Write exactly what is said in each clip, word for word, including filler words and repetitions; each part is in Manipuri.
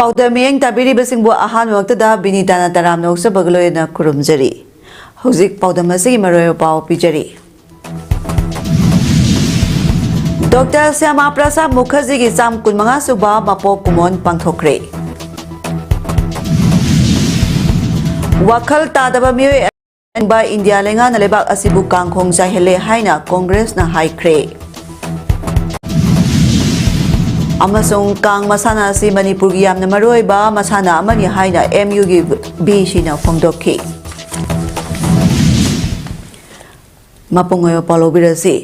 ꯄꯥꯎꯗꯝ ꯃꯤꯠꯌꯦꯡ ꯇꯥꯕꯤꯔꯤꯕꯁꯤꯡꯕꯨ ꯑꯍꯥꯟꯕꯃꯛꯇꯗ ꯕꯤꯅꯤꯇꯥꯅ ꯇꯔꯥꯝꯅ ꯑꯣꯛꯆꯕꯒ ꯂꯣꯏꯅꯅ ꯈꯨꯔꯨꯝꯖꯔꯤ꯫ ꯍꯧꯖꯤꯛ ꯄꯥꯎꯗꯝ ꯑꯁꯤꯒꯤ ꯃꯔꯨꯑꯣꯏꯕ ꯄꯥꯎ ꯄꯤꯖꯔꯤ꯫ ꯗꯣꯛꯇꯔ ꯁ꯭ꯌꯥꯃꯥ ꯄ꯭ꯔꯁꯥꯗ ꯃꯨꯈꯔꯖꯤꯒꯤ ꯆꯥꯝ ꯀꯨꯟꯃꯉꯥ ꯁꯨꯕ ꯃꯄꯣꯛ ꯀꯨꯝꯑꯣꯟ ꯄꯥꯡꯊꯣꯛꯈ꯭ꯔꯦ꯫ ꯋꯥꯈꯜ ꯇꯥꯗꯕ ꯃꯤꯑꯣꯏ ꯑꯌꯥꯝꯕ ꯏꯟꯗꯤꯌꯥ ꯂꯩꯉꯥꯛꯅ ꯂꯩꯕꯥꯛ ꯑꯁꯤꯕꯨ ꯀꯥꯡ ꯈꯣꯡ ꯆꯥꯏꯍꯜꯂꯦ ꯍꯥꯏꯅ ꯀꯣꯡꯒ꯭ꯔꯦꯁꯅ ꯍꯥꯏꯈ꯭ꯔꯦ꯫ ꯑꯃꯁꯨꯡ ꯀꯥꯡ ꯃꯁꯥꯟꯅ ꯑꯁꯤ ꯃꯅꯤꯄꯨꯔꯒꯤ ꯌꯥꯝꯅ ꯃꯔꯨꯑꯣꯏꯕ ꯃꯁꯥꯟꯅ ꯑꯃꯅꯤ ꯍꯥꯏꯅ ꯑꯦꯝ ꯌꯨꯒꯤ ꯚꯤ ꯁꯤꯅ ꯐꯣꯡꯗꯣꯛꯈꯤ꯫ ꯃꯄꯨꯡ ꯑꯣꯏꯕ ꯄꯥꯎ ꯂꯧꯕꯤꯔꯁꯤ꯫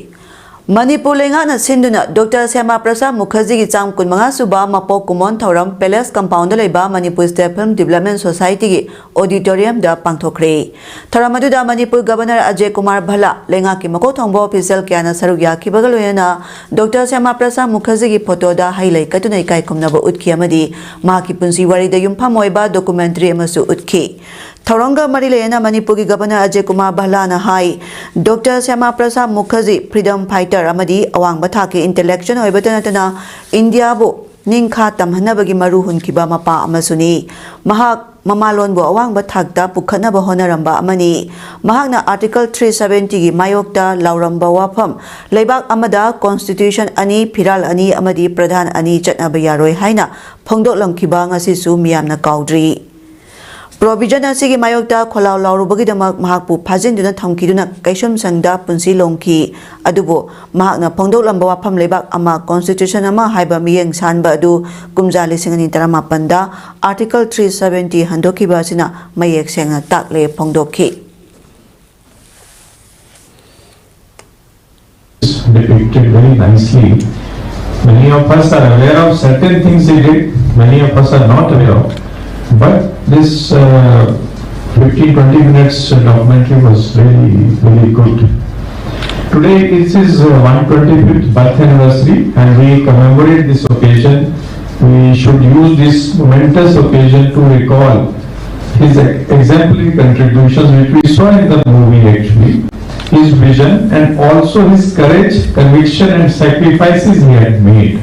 ꯃꯅꯤꯄꯨꯔ ꯂꯩꯉꯥꯛꯅ ꯁꯤꯟꯗꯨꯅ ꯗꯣꯛꯇꯔ ꯁ꯭ꯌꯥꯃꯥ ꯄ꯭ꯔꯁꯥꯗ ꯃꯨꯈꯔꯖꯤꯒꯤ ꯆꯥꯝ ꯀꯨꯟꯃꯉꯥ ꯁꯨꯕ ꯃꯄꯣꯛ ꯀꯨꯝꯑꯣꯟ ꯊꯧꯔꯝ ꯄꯦꯂꯦꯁ ꯀꯝꯄꯥꯎꯟꯗ ꯂꯩꯕ ꯃꯅꯤꯄꯨꯔ ꯁ꯭ꯇꯦꯠ ꯐꯤꯜꯝ ꯗꯤꯕꯦꯂꯞꯃꯦꯟ ꯁꯣꯁꯥꯏꯇꯤꯒꯤ ꯑꯣꯗꯤꯇꯣꯔꯤꯌꯝꯗ ꯄꯥꯡꯊꯣꯛꯈ꯭ꯔꯦ꯫ ꯊꯧꯔꯝ ꯑꯗꯨꯗ ꯃꯅꯤꯄꯨꯔ ꯒꯕꯔꯅꯔ ꯑꯖꯌ ꯀꯨꯃꯥꯔ ꯚꯜꯂꯥ, ꯂꯩꯉꯥꯛꯀꯤ ꯃꯀꯣꯛ ꯊꯣꯡꯕ ꯑꯣꯐꯤꯁꯤꯌꯦꯜ ꯀꯌꯥꯅ ꯁꯔꯨꯛ ꯌꯥꯈꯤꯕꯒ ꯂꯣꯏꯅꯅ ꯗꯣꯛꯇꯔ ꯁ꯭ꯌꯥꯃꯥ ꯄ꯭ꯔꯁꯥꯗ ꯃꯨꯈꯔꯖꯤꯒꯤ ꯐꯣꯇꯣꯗ ꯍꯩ ꯂꯩ ꯀꯠꯇꯨꯅ ꯏꯀꯥꯏ ꯈꯨꯝꯅꯕ ꯎꯠꯈꯤ ꯑꯃꯗꯤ ꯃꯍꯥꯛꯀꯤ ꯄꯨꯟꯁꯤ ꯋꯥꯔꯤꯗ ꯌꯨꯝꯐꯝ ꯑꯣꯏꯕ ꯗꯣꯀꯨꯃꯦꯟꯇꯔꯤ ꯑꯃꯁꯨ ꯎꯠꯈꯤ꯫ ꯊꯧꯔꯝꯒ ꯃꯔꯤ ꯂꯩꯅꯅ ꯃꯅꯤꯄꯨꯔꯒꯤ ꯒꯕꯔꯅꯔ ꯑꯖꯌ ꯀꯨꯃꯥꯔ ꯚꯜꯂꯥꯅ ꯍꯥꯏ, ꯗꯣꯛꯇꯔ ꯁ꯭ꯌꯥꯃꯥ ꯄ꯭ꯔꯁꯥꯗ ꯃꯨꯈꯔꯖꯤ ꯐ꯭ꯔꯤꯗꯝ ꯐꯥꯏꯇꯔ ꯑꯃꯗꯤ ꯑꯋꯥꯡꯕ ꯊꯥꯛꯀꯤ ꯏꯟꯇꯦꯂꯦꯛꯆꯨꯋꯦꯜ ꯑꯣꯏꯕꯇ ꯅꯠꯇꯅ ꯏꯟꯗꯤꯌꯥꯕꯨ ꯅꯤꯡꯈꯥ ꯇꯝꯍꯟꯅꯕꯒꯤ ꯃꯔꯨ ꯍꯨꯟꯈꯤꯕ ꯃꯄꯥ ꯑꯃꯁꯨꯅꯤ꯫ ꯃꯍꯥꯛ ꯃꯃꯥꯂꯣꯟꯕꯨ ꯑꯋꯥꯡꯕ ꯊꯥꯛꯇ ꯄꯨꯈꯠꯅꯕ ꯍꯣꯠꯅꯔꯝꯕ ꯑꯃꯅꯤ꯫ ꯃꯍꯥꯛꯅ ꯑꯥꯔꯇꯤꯀꯜ ꯊ꯭ꯔꯤ ꯁꯕꯦꯟꯇꯤꯒꯤ ꯃꯥꯌꯣꯛꯇ ꯂꯥꯎꯔꯝꯕ ꯋꯥꯐꯝ, ꯂꯩꯕꯥꯛ ꯑꯃꯗ ꯀꯣꯟꯁꯇꯤꯇ꯭ꯌꯨꯁꯟ ꯑꯅꯤ, ꯐꯤꯔꯥꯜ ꯑꯅꯤ ꯑꯃꯗꯤ ꯄ꯭ꯔꯙꯥꯟ ꯑꯅꯤ ꯆꯠꯅꯕ ꯌꯥꯔꯣꯏ ꯍꯥꯏꯅ ꯐꯣꯡꯗꯣꯛꯂꯝꯈꯤꯕ ꯉꯁꯤꯁꯨ ꯃꯤꯌꯥꯝꯅ ꯀꯥꯎꯗ꯭ꯔꯤ꯫ ꯄ꯭ꯔꯣꯚꯤꯖꯟ ꯑꯁꯤꯒꯤ ꯃꯥꯌꯣꯛꯇ ꯈꯣꯜꯂꯥꯎ ꯂꯥꯎꯔꯨꯕꯒꯤꯗꯃꯛ ꯃꯍꯥꯛꯄꯨ ꯐꯥꯖꯤꯟꯗꯨꯅ ꯊꯝꯈꯤꯗꯨꯅ ꯀꯩꯁꯨꯝꯁꯪꯗ ꯄꯨꯟꯁꯤ ꯂꯣꯡꯈꯤ꯫ ꯑꯗꯨꯕꯨ ꯃꯍꯥꯛꯅ ꯐꯣꯡꯗꯣꯛꯂꯝꯕ ꯋꯥꯐꯝ ꯂꯩꯕꯥꯛ ꯑꯃ, ꯀꯣꯟꯁꯇꯤꯇ꯭ꯌꯨꯁꯟ ꯑꯃ ꯍꯥꯏꯕ ꯃꯤꯠꯌꯦꯡ ꯁꯥꯟꯕ ꯑꯗꯨ ꯀꯨꯝꯖꯥ ꯂꯤꯁꯤꯡ ꯑꯅꯤ ꯇꯔꯥꯃꯥꯄꯟꯗ ꯑꯥꯔꯇꯤꯀꯜ ꯊ꯭ꯔꯤ ꯁꯕꯦꯟꯇꯤ ꯍꯟꯗꯣꯛꯈꯤꯕ ꯑꯁꯤꯅ ꯃꯌꯦꯛ ꯁꯦꯡꯅ ꯇꯥꯛꯂꯦ, ꯐꯣꯡꯗꯣꯛꯈꯤ꯫ Depicted very nicely. Many of us are aware of certain things he did, many of us are not aware of. But this uh, fifteen twenty minutes documentary was really, really good. Today is his uh, one twenty-fifth birth anniversary, and we commemorate this occasion. We should use this momentous occasion to recall his exemplary contributions, which we saw in the movie actually, his vision, and also his courage, conviction, and sacrifices he had made.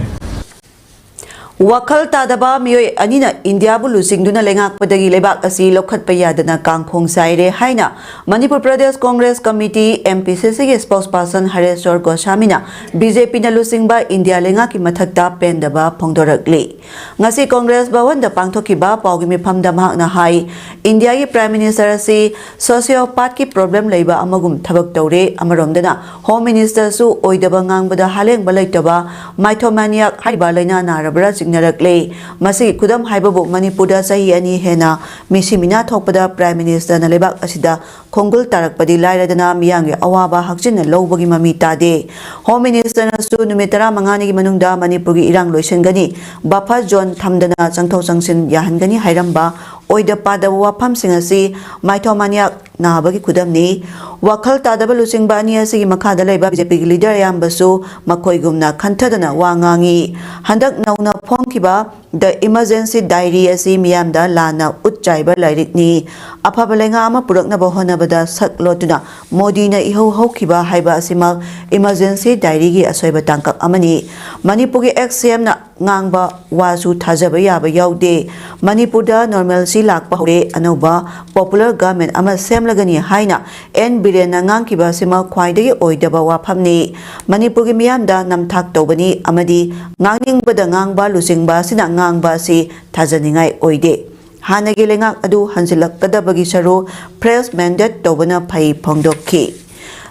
ꯋꯥꯈꯜ ꯇꯥꯗꯕ ꯃꯤꯑꯣꯏ ꯑꯅꯤꯅ ꯏꯟꯗꯤꯌꯥꯕꯨ ꯂꯨꯆꯤꯡꯗꯨꯅ ꯂꯩꯉꯥꯛꯄꯗꯒꯤ ꯂꯩꯕꯥꯛ ꯑꯁꯤ ꯂꯧꯈꯠꯄ ꯌꯥꯗꯅ ꯀꯥꯡꯈꯣꯡ ꯆꯥꯏꯔꯦ ꯍꯥꯏꯅ ꯃꯅꯤꯄꯨꯔ ꯄ꯭ꯔꯗꯦꯁ ꯀꯣꯡꯒ꯭ꯔꯦꯁ ꯀꯃꯤꯇꯤ, MPCCꯒꯤ spokesperson ꯍꯔꯦꯁ꯭ꯋꯔ ꯒꯣꯁꯥꯃꯤꯅ BJPꯅ ꯂꯨꯆꯤꯡꯕ ꯏꯟꯗꯤꯌꯥ ꯂꯩꯉꯥꯛꯀꯤ ꯃꯊꯛꯇ ꯄꯦꯟꯗꯕ ꯐꯣꯡꯗꯣꯔꯛꯂꯤ꯫ ꯉꯁꯤ ꯀꯣꯡꯒ꯭ꯔꯦꯁ ꯚꯋꯟꯗ ꯄꯥꯡꯊꯣꯛꯈꯤꯕ ꯄꯥꯎꯒꯤ ꯃꯤꯐꯝꯗ ꯃꯍꯥꯛꯅ ꯍꯥꯏ, ꯏꯟꯗꯤꯌꯥꯒꯤ Prime Minister ꯑꯁꯤ sociopathꯀꯤ problem ꯂꯩꯕ ꯑꯃꯒꯨꯝ ꯊꯕꯛ ꯇꯧꯔꯦ꯫ ꯑꯃꯔꯣꯝꯗꯅ Home Ministerꯁꯨ ꯑꯣꯏꯗꯕ ꯉꯥꯡꯕꯗ ꯍꯥꯂꯦꯡꯕ ꯂꯩꯇꯕ mythomaniac ꯍꯥꯏꯔꯤꯕ ꯂꯥꯏꯅꯥ ꯅꯥꯔꯕ꯭ꯔꯥ ꯆꯤꯡꯅꯔꯛꯂꯦ꯫ ꯃꯁꯤꯒꯤ ꯈꯨꯗꯝ ꯍꯥꯏꯕꯕꯨ ꯃꯅꯤꯄꯨꯔꯗ ꯆꯍꯤ ꯑꯅꯤ ꯍꯦꯟꯅ ꯃꯤꯁꯤ ꯃꯤꯅꯥ ꯊꯣꯛꯄꯗ Prime Ministerꯅ ꯂꯩꯕꯥꯛ ꯑꯁꯤꯗ ꯈꯣꯡꯒꯨꯜ ꯇꯥꯔꯛꯄꯗꯤ ꯂꯥꯏꯔꯗꯅ ꯃꯤꯌꯥꯝꯒꯤ ꯑꯋꯥꯕ ꯍꯛꯆꯤꯟꯅ ꯂꯧꯕꯒꯤ ꯃꯃꯤ ꯇꯥꯗꯦ꯫ Home Ministerꯅꯁꯨ ꯅꯨꯃꯤꯠ ꯇꯔꯥꯃꯉꯥꯅꯤꯒꯤ ꯃꯅꯨꯡꯗ ꯃꯅꯤꯄꯨꯔꯒꯤ ꯏꯔꯥꯡ ꯂꯣꯏꯁꯤꯟꯒꯅꯤ, buffer zone ꯊꯝꯗꯅ ꯆꯪꯊꯣꯛ ꯆꯪꯁꯤꯟ ꯌꯥꯍꯟꯒꯅꯤ ꯍꯥꯏꯔꯝꯕ ꯑꯣꯏꯗ ꯄꯥꯗꯕ ꯋꯥꯐꯝꯁꯤꯡ ꯑꯁꯤ mythomaniac ꯅꯥꯕꯒꯤ ꯈꯨꯗꯝꯅꯤ꯫ ꯋꯥꯈꯜ ꯇꯥꯗꯕ ꯂꯨꯆꯤꯡꯕ ꯑꯅꯤ ꯑꯁꯤꯒꯤ ꯃꯈꯥꯗ ꯂꯩꯕ BJPꯒꯤ leader ꯑꯌꯥꯝꯕꯁꯨ ꯃꯈꯣꯏꯒꯨꯝꯅ ꯈꯟꯊꯗꯅ ꯋꯥ ꯉꯥꯡꯏ꯫ ꯍꯟꯗꯛ ꯅꯧꯅ ꯐꯣꯡꯈꯤꯕ The Emergency Diary ꯑꯁꯤ ꯃꯤꯌꯥꯝꯗ ꯂꯥꯟꯅ ꯎꯠ ꯆꯥꯏꯕ ꯂꯥꯏꯔꯤꯛꯅꯤ꯫ ꯑꯐꯕ ꯂꯩꯉꯥꯛ ꯑꯃ ꯄꯨꯔꯛꯅꯕ ꯍꯣꯠꯅꯕꯗ ꯁꯛ ꯂꯣꯠꯇꯨꯅ ꯃꯣꯗꯤꯅ ꯏꯍꯧ ꯍꯧꯈꯤꯕ ꯍꯥꯏꯕ ꯑꯁꯤꯃꯛ Emergency Diaryꯒꯤ ꯑꯁꯣꯏꯕ ꯇꯥꯡꯀꯛ ꯑꯃꯅꯤ꯫ ꯃꯅꯤꯄꯨꯔꯒꯤ ex CMꯅ ꯉꯥꯡꯕ ꯋꯥꯁꯨ ꯊꯥꯖꯕ ꯌꯥꯕ ꯌꯥꯎꯗꯦ꯫ ꯃꯅꯤꯄꯨꯔꯗ normalcy ꯂꯥꯛꯄ ꯍꯧꯔꯦ꯫ ꯑꯅꯧꯕ popular government ꯑꯃ ꯁꯦꯝꯂꯒꯅꯤ ꯍꯥꯏꯅ N ꯕꯤꯔꯦꯟꯅ ꯉꯥꯡꯈꯤꯕ ꯑꯁꯤꯃꯛ ꯈ꯭ꯋꯥꯏꯗꯒꯤ ꯑꯣꯏꯗꯕ ꯋꯥꯐꯝꯅꯤ꯫ ꯃꯅꯤꯄꯨꯔꯒꯤ ꯃꯤꯌꯥꯝꯗ ꯅꯝꯊꯥꯛ ꯇꯧꯕꯅꯤ ꯑꯃꯗꯤ ꯉꯥꯡꯅꯤꯡꯕꯗ ꯉꯥꯡꯕ ꯂꯨꯆꯤꯡꯕ ꯑꯁꯤꯅ ꯉꯥꯡꯕ ꯑꯁꯤ ꯊꯥꯖꯅꯤꯡꯉꯥꯏ ꯑꯣꯏꯗꯦ꯫ ꯍꯥꯟꯅꯒꯤ ꯂꯩꯉꯥꯛ ꯑꯗꯨ ꯍꯟꯖꯤꯜꯂꯛꯀꯗꯕꯒꯤ ꯁꯔꯨ fresh mandate ꯇꯧꯕꯅ ꯐꯩ ꯐꯣꯡꯗꯣꯛꯈꯤ꯫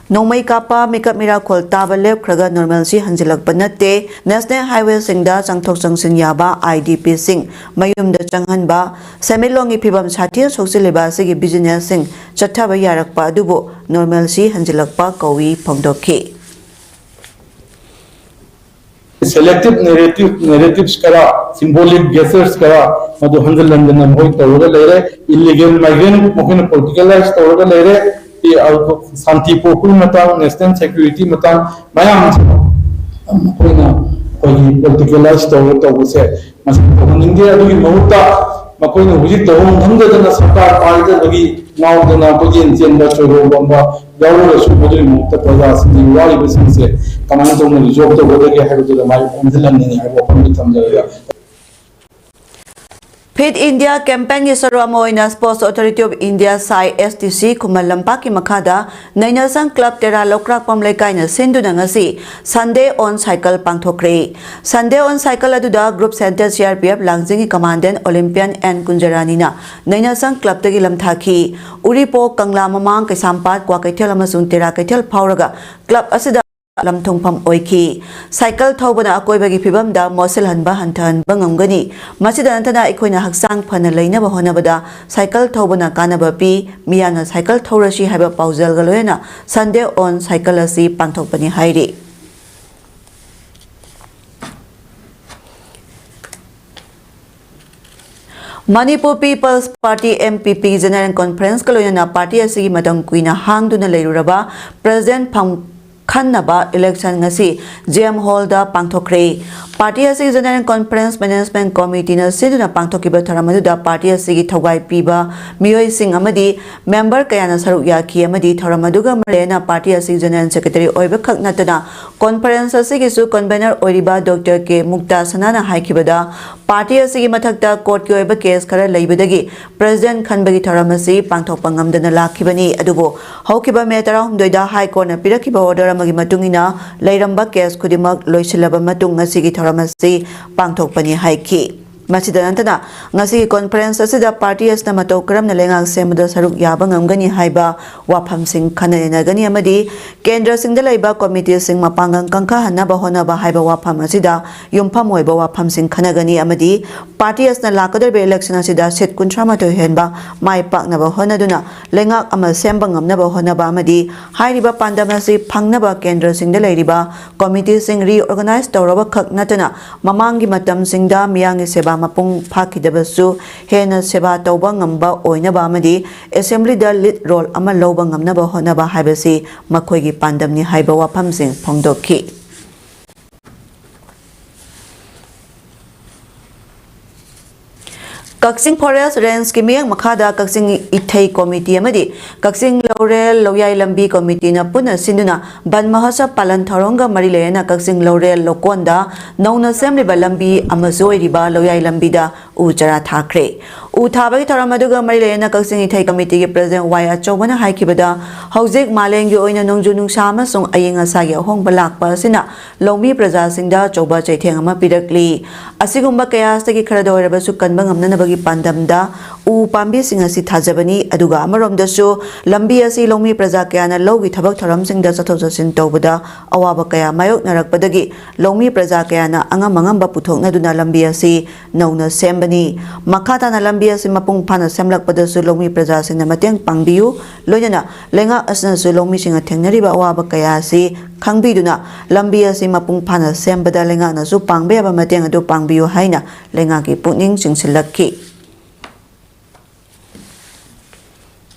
ꯅꯣꯡꯃꯩ ꯀꯥꯞꯄ ꯃꯤꯀꯞ ꯃꯤꯔꯥꯈꯣꯜ ꯇꯥꯕ ꯂꯦꯞꯈ꯭ꯔꯒ normalcy ꯍꯟꯖꯤꯜꯂꯛꯄ ꯅꯠꯇꯦ꯫ National highwayꯁꯤꯡꯗ ꯆꯪꯊꯣꯛ ꯆꯪꯁꯤꯟ ꯌꯥꯕ IDPꯁꯤꯡ ꯃꯌꯨꯝꯗ ꯆꯪꯍꯟꯕ, ꯁꯦꯟꯃꯤꯠꯂꯣꯟꯒꯤ ꯐꯤꯕꯝ ꯁꯥꯊꯤꯅ ꯁꯣꯛꯆꯤꯜꯂꯤꯕ ꯑꯁꯤꯒꯤ businessꯁꯤꯡ ꯆꯠꯊꯕ ꯌꯥꯔꯛꯄ ꯑꯗꯨꯕꯨ normalcy ꯍꯟꯖꯤꯜꯂꯛꯄ ꯀꯧꯏ ꯐꯣꯡꯗꯣꯛꯈꯤ꯫ Selective narrative, narratives ꯈꯔ, symbolic gestures ꯈꯔ ꯃꯗꯨ ꯍꯟꯖꯤꯟ ꯍꯟꯖꯤꯟꯅ ꯃꯈꯣꯏ ꯇꯧꯔꯒ ꯂꯩꯔꯦ꯫ Illegal migrant ꯃꯈꯣꯏꯅ politicalize ꯇꯧꯔꯒ ꯂꯩꯔꯦ꯫ ꯁꯥꯟꯇꯤ ꯄꯣꯔꯛꯄꯒꯤ ꯃꯇꯥꯡ, national security ꯃꯇꯥꯡ ꯃꯌꯥꯝꯁꯦ ꯃꯈꯣꯏꯅ ꯑꯩꯈꯣꯏꯒꯤ politicalize ꯇꯧꯔꯒ ꯇꯧꯕꯁꯦ ꯃꯁꯤ ꯇꯧꯍꯟꯅꯤꯡꯗꯦ꯫ ꯑꯗꯨꯒꯤ ꯃꯍꯨꯠꯇ ꯃꯈꯣꯏꯅ ꯍꯧꯖꯤꯛ ꯇꯧꯐꯝ ꯈꯪꯗꯗꯅ ꯁꯔꯀꯥꯔ ꯄꯥꯏꯗꯕꯒꯤ ꯉꯥꯎꯗꯅ ꯀꯣꯏꯆꯦꯟ ꯆꯦꯟꯕ, ꯆꯣꯏꯔꯣꯝ ꯂꯣꯝꯕ ꯌꯥꯎꯔꯒꯁꯨ ꯃꯗꯨꯒꯤ ꯃꯍꯨꯠꯇ ꯄ꯭ꯔꯖꯥꯁꯤꯡꯒꯤ ꯋꯥꯔꯤꯕꯁꯤꯡꯁꯦ ꯀꯃꯥꯏꯅ ꯇꯧꯅ resolve ꯇꯧꯒꯗꯒꯦ ꯍꯥꯏꯕꯗꯨꯗ ꯃꯥꯏ ꯑꯣꯟꯁꯤꯜꯍꯟꯅꯤꯡꯉꯤ ꯍꯥꯏꯕ ꯋꯥꯐꯝꯗꯨ ꯊꯝꯖꯔꯒ Fit India campaignꯒꯤ ꯁꯔꯨꯛ ꯑꯃ ꯑꯣꯏꯅ Sports Authority of India, ꯁꯥꯏ, S T C ꯈꯨꯃꯟ ꯂꯝꯄꯥꯛꯀꯤ ꯃꯈꯥꯗ ꯅꯩꯅꯁꯪ club ꯇꯦꯔꯥ ꯂꯧꯀ꯭ꯔꯥꯛꯄꯝ ꯂꯩꯀꯥꯏꯅ ꯁꯤꯟꯗꯨꯅ ꯉꯁꯤ Sunday on Cycle ꯄꯥꯡꯊꯣꯛꯈ꯭ꯔꯦ꯫ Sunday on Cycle ꯑꯗꯨꯗ group centre C R P F ꯂꯥꯡꯖꯤꯡꯒꯤ commandant Olympian N ꯀꯨꯟꯖꯔꯥꯅꯤꯅ ꯅꯩꯅꯁꯪ clubꯇꯒꯤ ꯂꯝꯊꯥꯈꯤ꯫ ꯎꯔꯤꯄꯣꯛ, ꯀꯪꯂꯥ ꯃꯃꯥꯡ, ꯀꯩꯁꯥꯝꯄꯥꯠ, ꯀ꯭ꯋꯥꯀꯩꯊꯦꯜ ꯑꯃꯁꯨꯡ ꯇꯦꯔꯥ ꯀꯩꯊꯦꯜ ꯐꯥꯎꯔꯒ club ꯑꯁꯤꯗ ꯂꯝꯊꯨꯡꯐꯝ ꯑꯣꯏꯈꯤ꯫ Cycle ꯊꯧꯕꯅ ꯑꯀꯣꯏꯕꯒꯤ ꯐꯤꯕꯝꯗ ꯃꯣꯠꯁꯤꯜꯍꯟꯕ ꯍꯟꯊꯍꯟꯕ ꯉꯝꯒꯅꯤ꯫ ꯃꯁꯤꯗ ꯅꯠꯇꯅ ꯑꯩꯈꯣꯏꯅ ꯍꯛꯆꯥꯡ ꯐꯅ ꯂꯩꯅꯕ ꯍꯣꯠꯅꯕꯗ cycle ꯊꯧꯕꯅ ꯀꯥꯟꯅꯕ ꯄꯤ꯫ ꯃꯤꯌꯥꯝꯅ cycle ꯊꯧꯔꯁꯤ ꯍꯥꯏꯕ ꯄꯥꯎꯖꯦꯜꯒ ꯂꯣꯏꯅꯅ Sunday on Cycle ꯑꯁꯤ ꯄꯥꯡꯊꯣꯛꯄꯅꯤ ꯍꯥꯏꯔꯤ꯫ Manipur People's Party, M P P, General Conferenceꯀ ꯂꯣꯏꯅꯅ party ꯑꯁꯤꯒꯤ ꯃꯇꯝ ꯀꯨꯏꯅ ꯍꯥꯡꯗꯨꯅ ꯂꯩꯔꯨꯔꯕ president ꯐꯝ ꯈꯟꯅꯕ election ꯉꯁꯤ J M Hallꯗ ꯄꯥꯡꯊꯣꯛꯈ꯭ꯔꯦ꯫ Party ꯑꯁꯤꯒꯤ General Conference Management Committeeꯅ ꯁꯤꯟꯗꯨꯅ ꯄꯥꯡꯊꯣꯛꯈꯤꯕ ꯊꯧꯔꯝ ꯑꯗꯨꯗ party ꯑꯁꯤꯒꯤ ꯊꯧꯒꯥꯏ ꯄꯤꯕ ꯃꯤꯑꯣꯏꯁꯤꯡ ꯑꯃꯗꯤ member ꯀꯌꯥꯅ ꯁꯔꯨꯛ ꯌꯥꯈꯤ ꯑꯃꯗꯤ ꯊꯧꯔꯝ ꯑꯗꯨꯒ ꯃꯔꯤ ꯂꯩꯅꯅ party ꯑꯁꯤꯒꯤ General Secretary ꯑꯣꯏꯕꯈꯛ ꯅꯠꯇꯅ conference ꯑꯁꯤꯒꯤꯁꯨ convener ꯑꯣꯏꯔꯤꯕ Doctor K ꯃꯨꯛꯇꯥ ꯁꯅꯥꯅ ꯍꯥꯏꯈꯤꯕꯗ, party ꯑꯁꯤꯒꯤ ꯃꯊꯛꯇ courtꯀꯤ ꯑꯣꯏꯕ case ꯈꯔ ꯂꯩꯕꯗꯒꯤ president ꯈꯟꯕꯒꯤ ꯊꯧꯔꯝ ꯑꯁꯤ ꯄꯥꯡꯊꯣꯛꯄ ꯉꯝꯗꯅ ꯂꯥꯛꯈꯤꯕꯅꯤ꯫ ꯑꯗꯨꯕꯨ ꯍꯧꯈꯤꯕ May ꯇꯔꯥꯍꯨꯝꯗꯣꯏꯗ High Courtꯅ ꯄꯤꯔꯛꯈꯤꯕ order ꯑꯃꯒꯤ ꯃꯇꯨꯡ ꯏꯟꯅ ꯂꯩꯔꯝꯕ case ꯈꯨꯗꯤꯡꯃꯛ ꯂꯣꯏꯁꯤꯜꯂꯕ ꯃꯇꯨꯡ ꯉꯁꯤꯒꯤ ꯊꯧꯔꯝ ꯑꯁꯤ ꯄꯥꯡꯊꯣꯛꯄꯅꯤ ꯍꯥꯏꯈꯤ꯫ ꯃꯁꯤꯗ ꯅꯠꯇꯅ ꯉꯁꯤꯒꯤ conference ꯑꯁꯤꯗ party ꯑꯁꯤꯅ ꯃꯇꯧ ꯀꯔꯝꯅ ꯂꯩꯉꯥꯛ ꯁꯦꯝꯕꯗ ꯁꯔꯨꯛ ꯌꯥꯕ ꯉꯝꯒꯅꯤ ꯍꯥꯏꯕ ꯋꯥꯐꯝꯁꯤꯡ ꯈꯟꯅ ꯅꯩꯅꯒꯅꯤ ꯑꯃꯗꯤ ꯀꯦꯟꯗ꯭ꯔꯁꯤꯡꯗ ꯂꯩꯕ committeeꯁꯤꯡ ꯃꯄꯥꯡꯒꯜ ꯀꯟꯈꯠꯍꯟꯅꯕ ꯍꯣꯠꯅꯕ ꯍꯥꯏꯕ ꯋꯥꯐꯝ ꯑꯁꯤꯗ ꯌꯨꯝꯐꯝ ꯑꯣꯏꯕ ꯋꯥꯐꯝꯁꯤꯡ ꯈꯟꯅꯒꯅꯤ ꯑꯃꯗꯤ party ꯑꯁꯤꯅ ꯂꯥꯛꯀꯗꯧꯔꯤꯕ election ꯑꯁꯤꯗ seat ꯀꯨꯟꯊ꯭ꯔꯥ ꯃꯥꯊꯣꯏ ꯍꯦꯟꯕ ꯃꯥꯏ ꯄꯥꯛꯅꯕ ꯍꯣꯠꯅꯗꯨꯅ ꯂꯩꯉꯥꯛ ꯑꯃ ꯁꯦꯝꯕ ꯉꯝꯅꯕ ꯍꯣꯠꯅꯕ ꯑꯃꯗꯤ ꯍꯥꯏꯔꯤꯕ ꯄꯥꯟꯗꯝ ꯑꯁꯤ ꯐꯪꯅꯕ ꯀꯦꯟꯗ꯭ꯔꯁꯤꯡꯗ ꯂꯩꯔꯤꯕ committeeꯁꯤꯡ reorganize ꯇꯧꯔꯕ ꯈꯛ ꯅꯠꯇꯅ ꯃꯃꯥꯡꯒꯤ ꯃꯇꯝꯁꯤꯡꯗ ꯃꯤꯌꯥꯝꯒꯤ ꯁꯦꯕꯥ ꯃꯄꯨꯡ ꯐꯥꯈꯤꯗꯕꯁꯨ ꯍꯦꯟꯅ ꯁꯦꯕꯥ ꯇꯧꯕ ꯉꯝꯕ ꯑꯣꯏꯅꯕ ꯑꯃꯗꯤ assemblyꯗ lead role ꯑꯃ ꯂꯧꯕ ꯉꯝꯅꯕ ꯍꯣꯠꯅꯕ ꯍꯥꯏꯕꯁꯤ ꯃꯈꯣꯏꯒꯤ ꯄꯥꯟꯗꯝꯅꯤ ꯍꯥꯏꯕ ꯋꯥꯐꯝꯁꯤꯡ ꯐꯣꯡꯗꯣꯛꯈꯤ꯫ ꯀꯛꯆꯤꯡ ꯐꯣꯔꯦꯁ ꯔꯦꯟꯖꯀꯤ ꯃꯤꯠꯌꯦꯡ ꯃꯈꯥꯗ ꯀꯛꯆꯤꯡ ꯏꯊꯩ ꯀꯣꯃꯤꯇꯤ ꯑꯃꯗꯤ ꯀꯛꯆꯤꯡ ꯂꯧꯔꯦꯜ ꯂꯧꯌꯥꯏ ꯂꯝꯕꯤ ꯀꯣꯃꯤꯇꯤꯅ ꯄꯨꯟꯅ ꯁꯤꯟꯗꯨꯅ ꯕꯟ ꯃꯍꯣꯠꯁꯕ ꯄꯥꯂꯟ ꯊꯧꯔꯝꯒ ꯃꯔꯤ ꯂꯩꯅꯅ ꯀꯛꯆꯤꯡ ꯂꯧꯔꯦꯜ ꯂꯧꯀꯣꯟꯗ ꯅꯧꯅ ꯁꯦꯝꯂꯤꯕ ꯂꯝꯕꯤ ꯑꯃꯁꯨ ꯑꯣꯏꯔꯤꯕ ꯂꯧꯌꯥꯏ ꯂꯝꯕꯤꯗ ꯎ ꯆꯥꯔꯥ ꯊꯥꯈ꯭ꯔꯦ꯫ ꯎ ꯊꯥꯕꯒꯤ ꯊꯧꯔꯝ ꯑꯗꯨꯒ ꯃꯔꯤ ꯂꯩꯅꯅ ꯀꯛꯆꯤꯡ ꯏꯊꯩ ꯀꯃꯤꯇꯤꯒꯤ ꯄ꯭ꯔꯁꯤꯗꯦꯟ ꯋꯥꯏ ꯑꯆꯧꯕꯅ ꯍꯥꯏꯈꯤꯕꯗ, ꯍꯧꯖꯤꯛ ꯃꯥꯂꯦꯝꯒꯤ ꯑꯣꯏꯅ ꯅꯣꯡꯖꯨ ꯅꯨꯡꯁꯥ ꯑꯃꯁꯨꯡ ꯑꯏꯪ ꯑꯁꯥꯒꯤ ꯑꯍꯣꯡꯕ ꯂꯥꯛꯄ ꯑꯁꯤꯅ ꯂꯧꯃꯤ ꯄ꯭ꯔꯖꯥꯁꯤꯡꯗ ꯑꯆꯧꯕ ꯆꯩꯊꯦꯡ ꯑꯃ ꯄꯤꯔꯛꯂꯤ꯫ ꯑꯁꯤꯒꯨꯝꯕ ꯀꯌꯥ ꯑꯁꯤꯗꯒꯤ ꯈꯔꯗ ꯑꯣꯏꯔꯕꯁꯨ ꯀꯟꯕ ꯉꯝꯅꯅꯕꯒꯤ ꯄꯥꯟꯗꯝꯗ ꯎ ꯄꯥꯝꯕꯤꯁꯤꯡ ꯑꯁꯤ ꯊꯥꯖꯕꯅꯤ꯫ ꯑꯗꯨꯒ ꯑꯃꯔꯣꯝꯗꯁꯨ ꯂꯝꯕꯤ ꯑꯁꯤ ꯂꯧꯃꯤ ꯄ꯭ꯔꯖꯥ ꯀꯌꯥꯅ ꯂꯧꯒꯤ ꯊꯕꯛ ꯊꯧꯔꯝꯁꯤꯡꯗ ꯆꯠꯊꯣꯛ ꯆꯠꯁꯤꯟ ꯇꯧꯕꯗ ꯑꯋꯥꯕ ꯀꯌꯥ ꯃꯥꯌꯣꯛꯅꯔꯛꯄꯗꯒꯤ ꯂꯧꯃꯤ ꯄ꯭ꯔꯖꯥ ꯀꯌꯥꯅ ꯑꯉꯝ ꯑꯉꯝꯕ ꯄꯨꯊꯣꯛꯅꯗꯨꯅ ꯂꯝꯕꯤ ꯑꯁꯤ ꯅꯧꯅ ꯁꯦꯝꯕꯅꯤ꯫ ꯃꯈꯥ ꯇꯥꯅ ꯂꯝꯕꯤ ꯑꯁꯤ ꯃꯄꯨꯡ ꯐꯥꯅ ꯁꯦꯝꯂꯛꯄꯗꯁꯨ ꯂꯧꯃꯤ ꯄ꯭ꯔꯖꯥꯁꯤꯡꯅ ꯃꯇꯦꯡ ꯄꯥꯡꯕꯤꯌꯨ, ꯂꯣꯏꯅꯅ ꯂꯩꯉꯥꯛ ꯑꯁꯤꯅꯁꯨ ꯂꯧꯃꯤꯁꯤꯡꯅ ꯊꯦꯡꯅꯔꯤꯕ ꯑꯋꯥꯕ ꯀꯌꯥ ꯑꯁꯤ ꯈꯪꯕꯤꯗꯨꯅ ꯂꯝꯕꯤ ꯑꯁꯤ ꯃꯄꯨꯡ ꯐꯥꯅ ꯁꯦꯝꯕꯗ ꯂꯩꯉꯥꯛꯅꯁꯨ ꯄꯥꯡꯕ ꯌꯥꯕ ꯃꯇꯦꯡ ꯑꯗꯨ ꯄꯥꯡꯕꯤꯌꯨ ꯍꯥꯏꯅ ꯂꯩꯉꯥꯛꯀꯤ ꯄꯨꯛꯅꯤꯡ ꯆꯤꯡꯁꯤꯜꯂꯛꯈꯤ꯫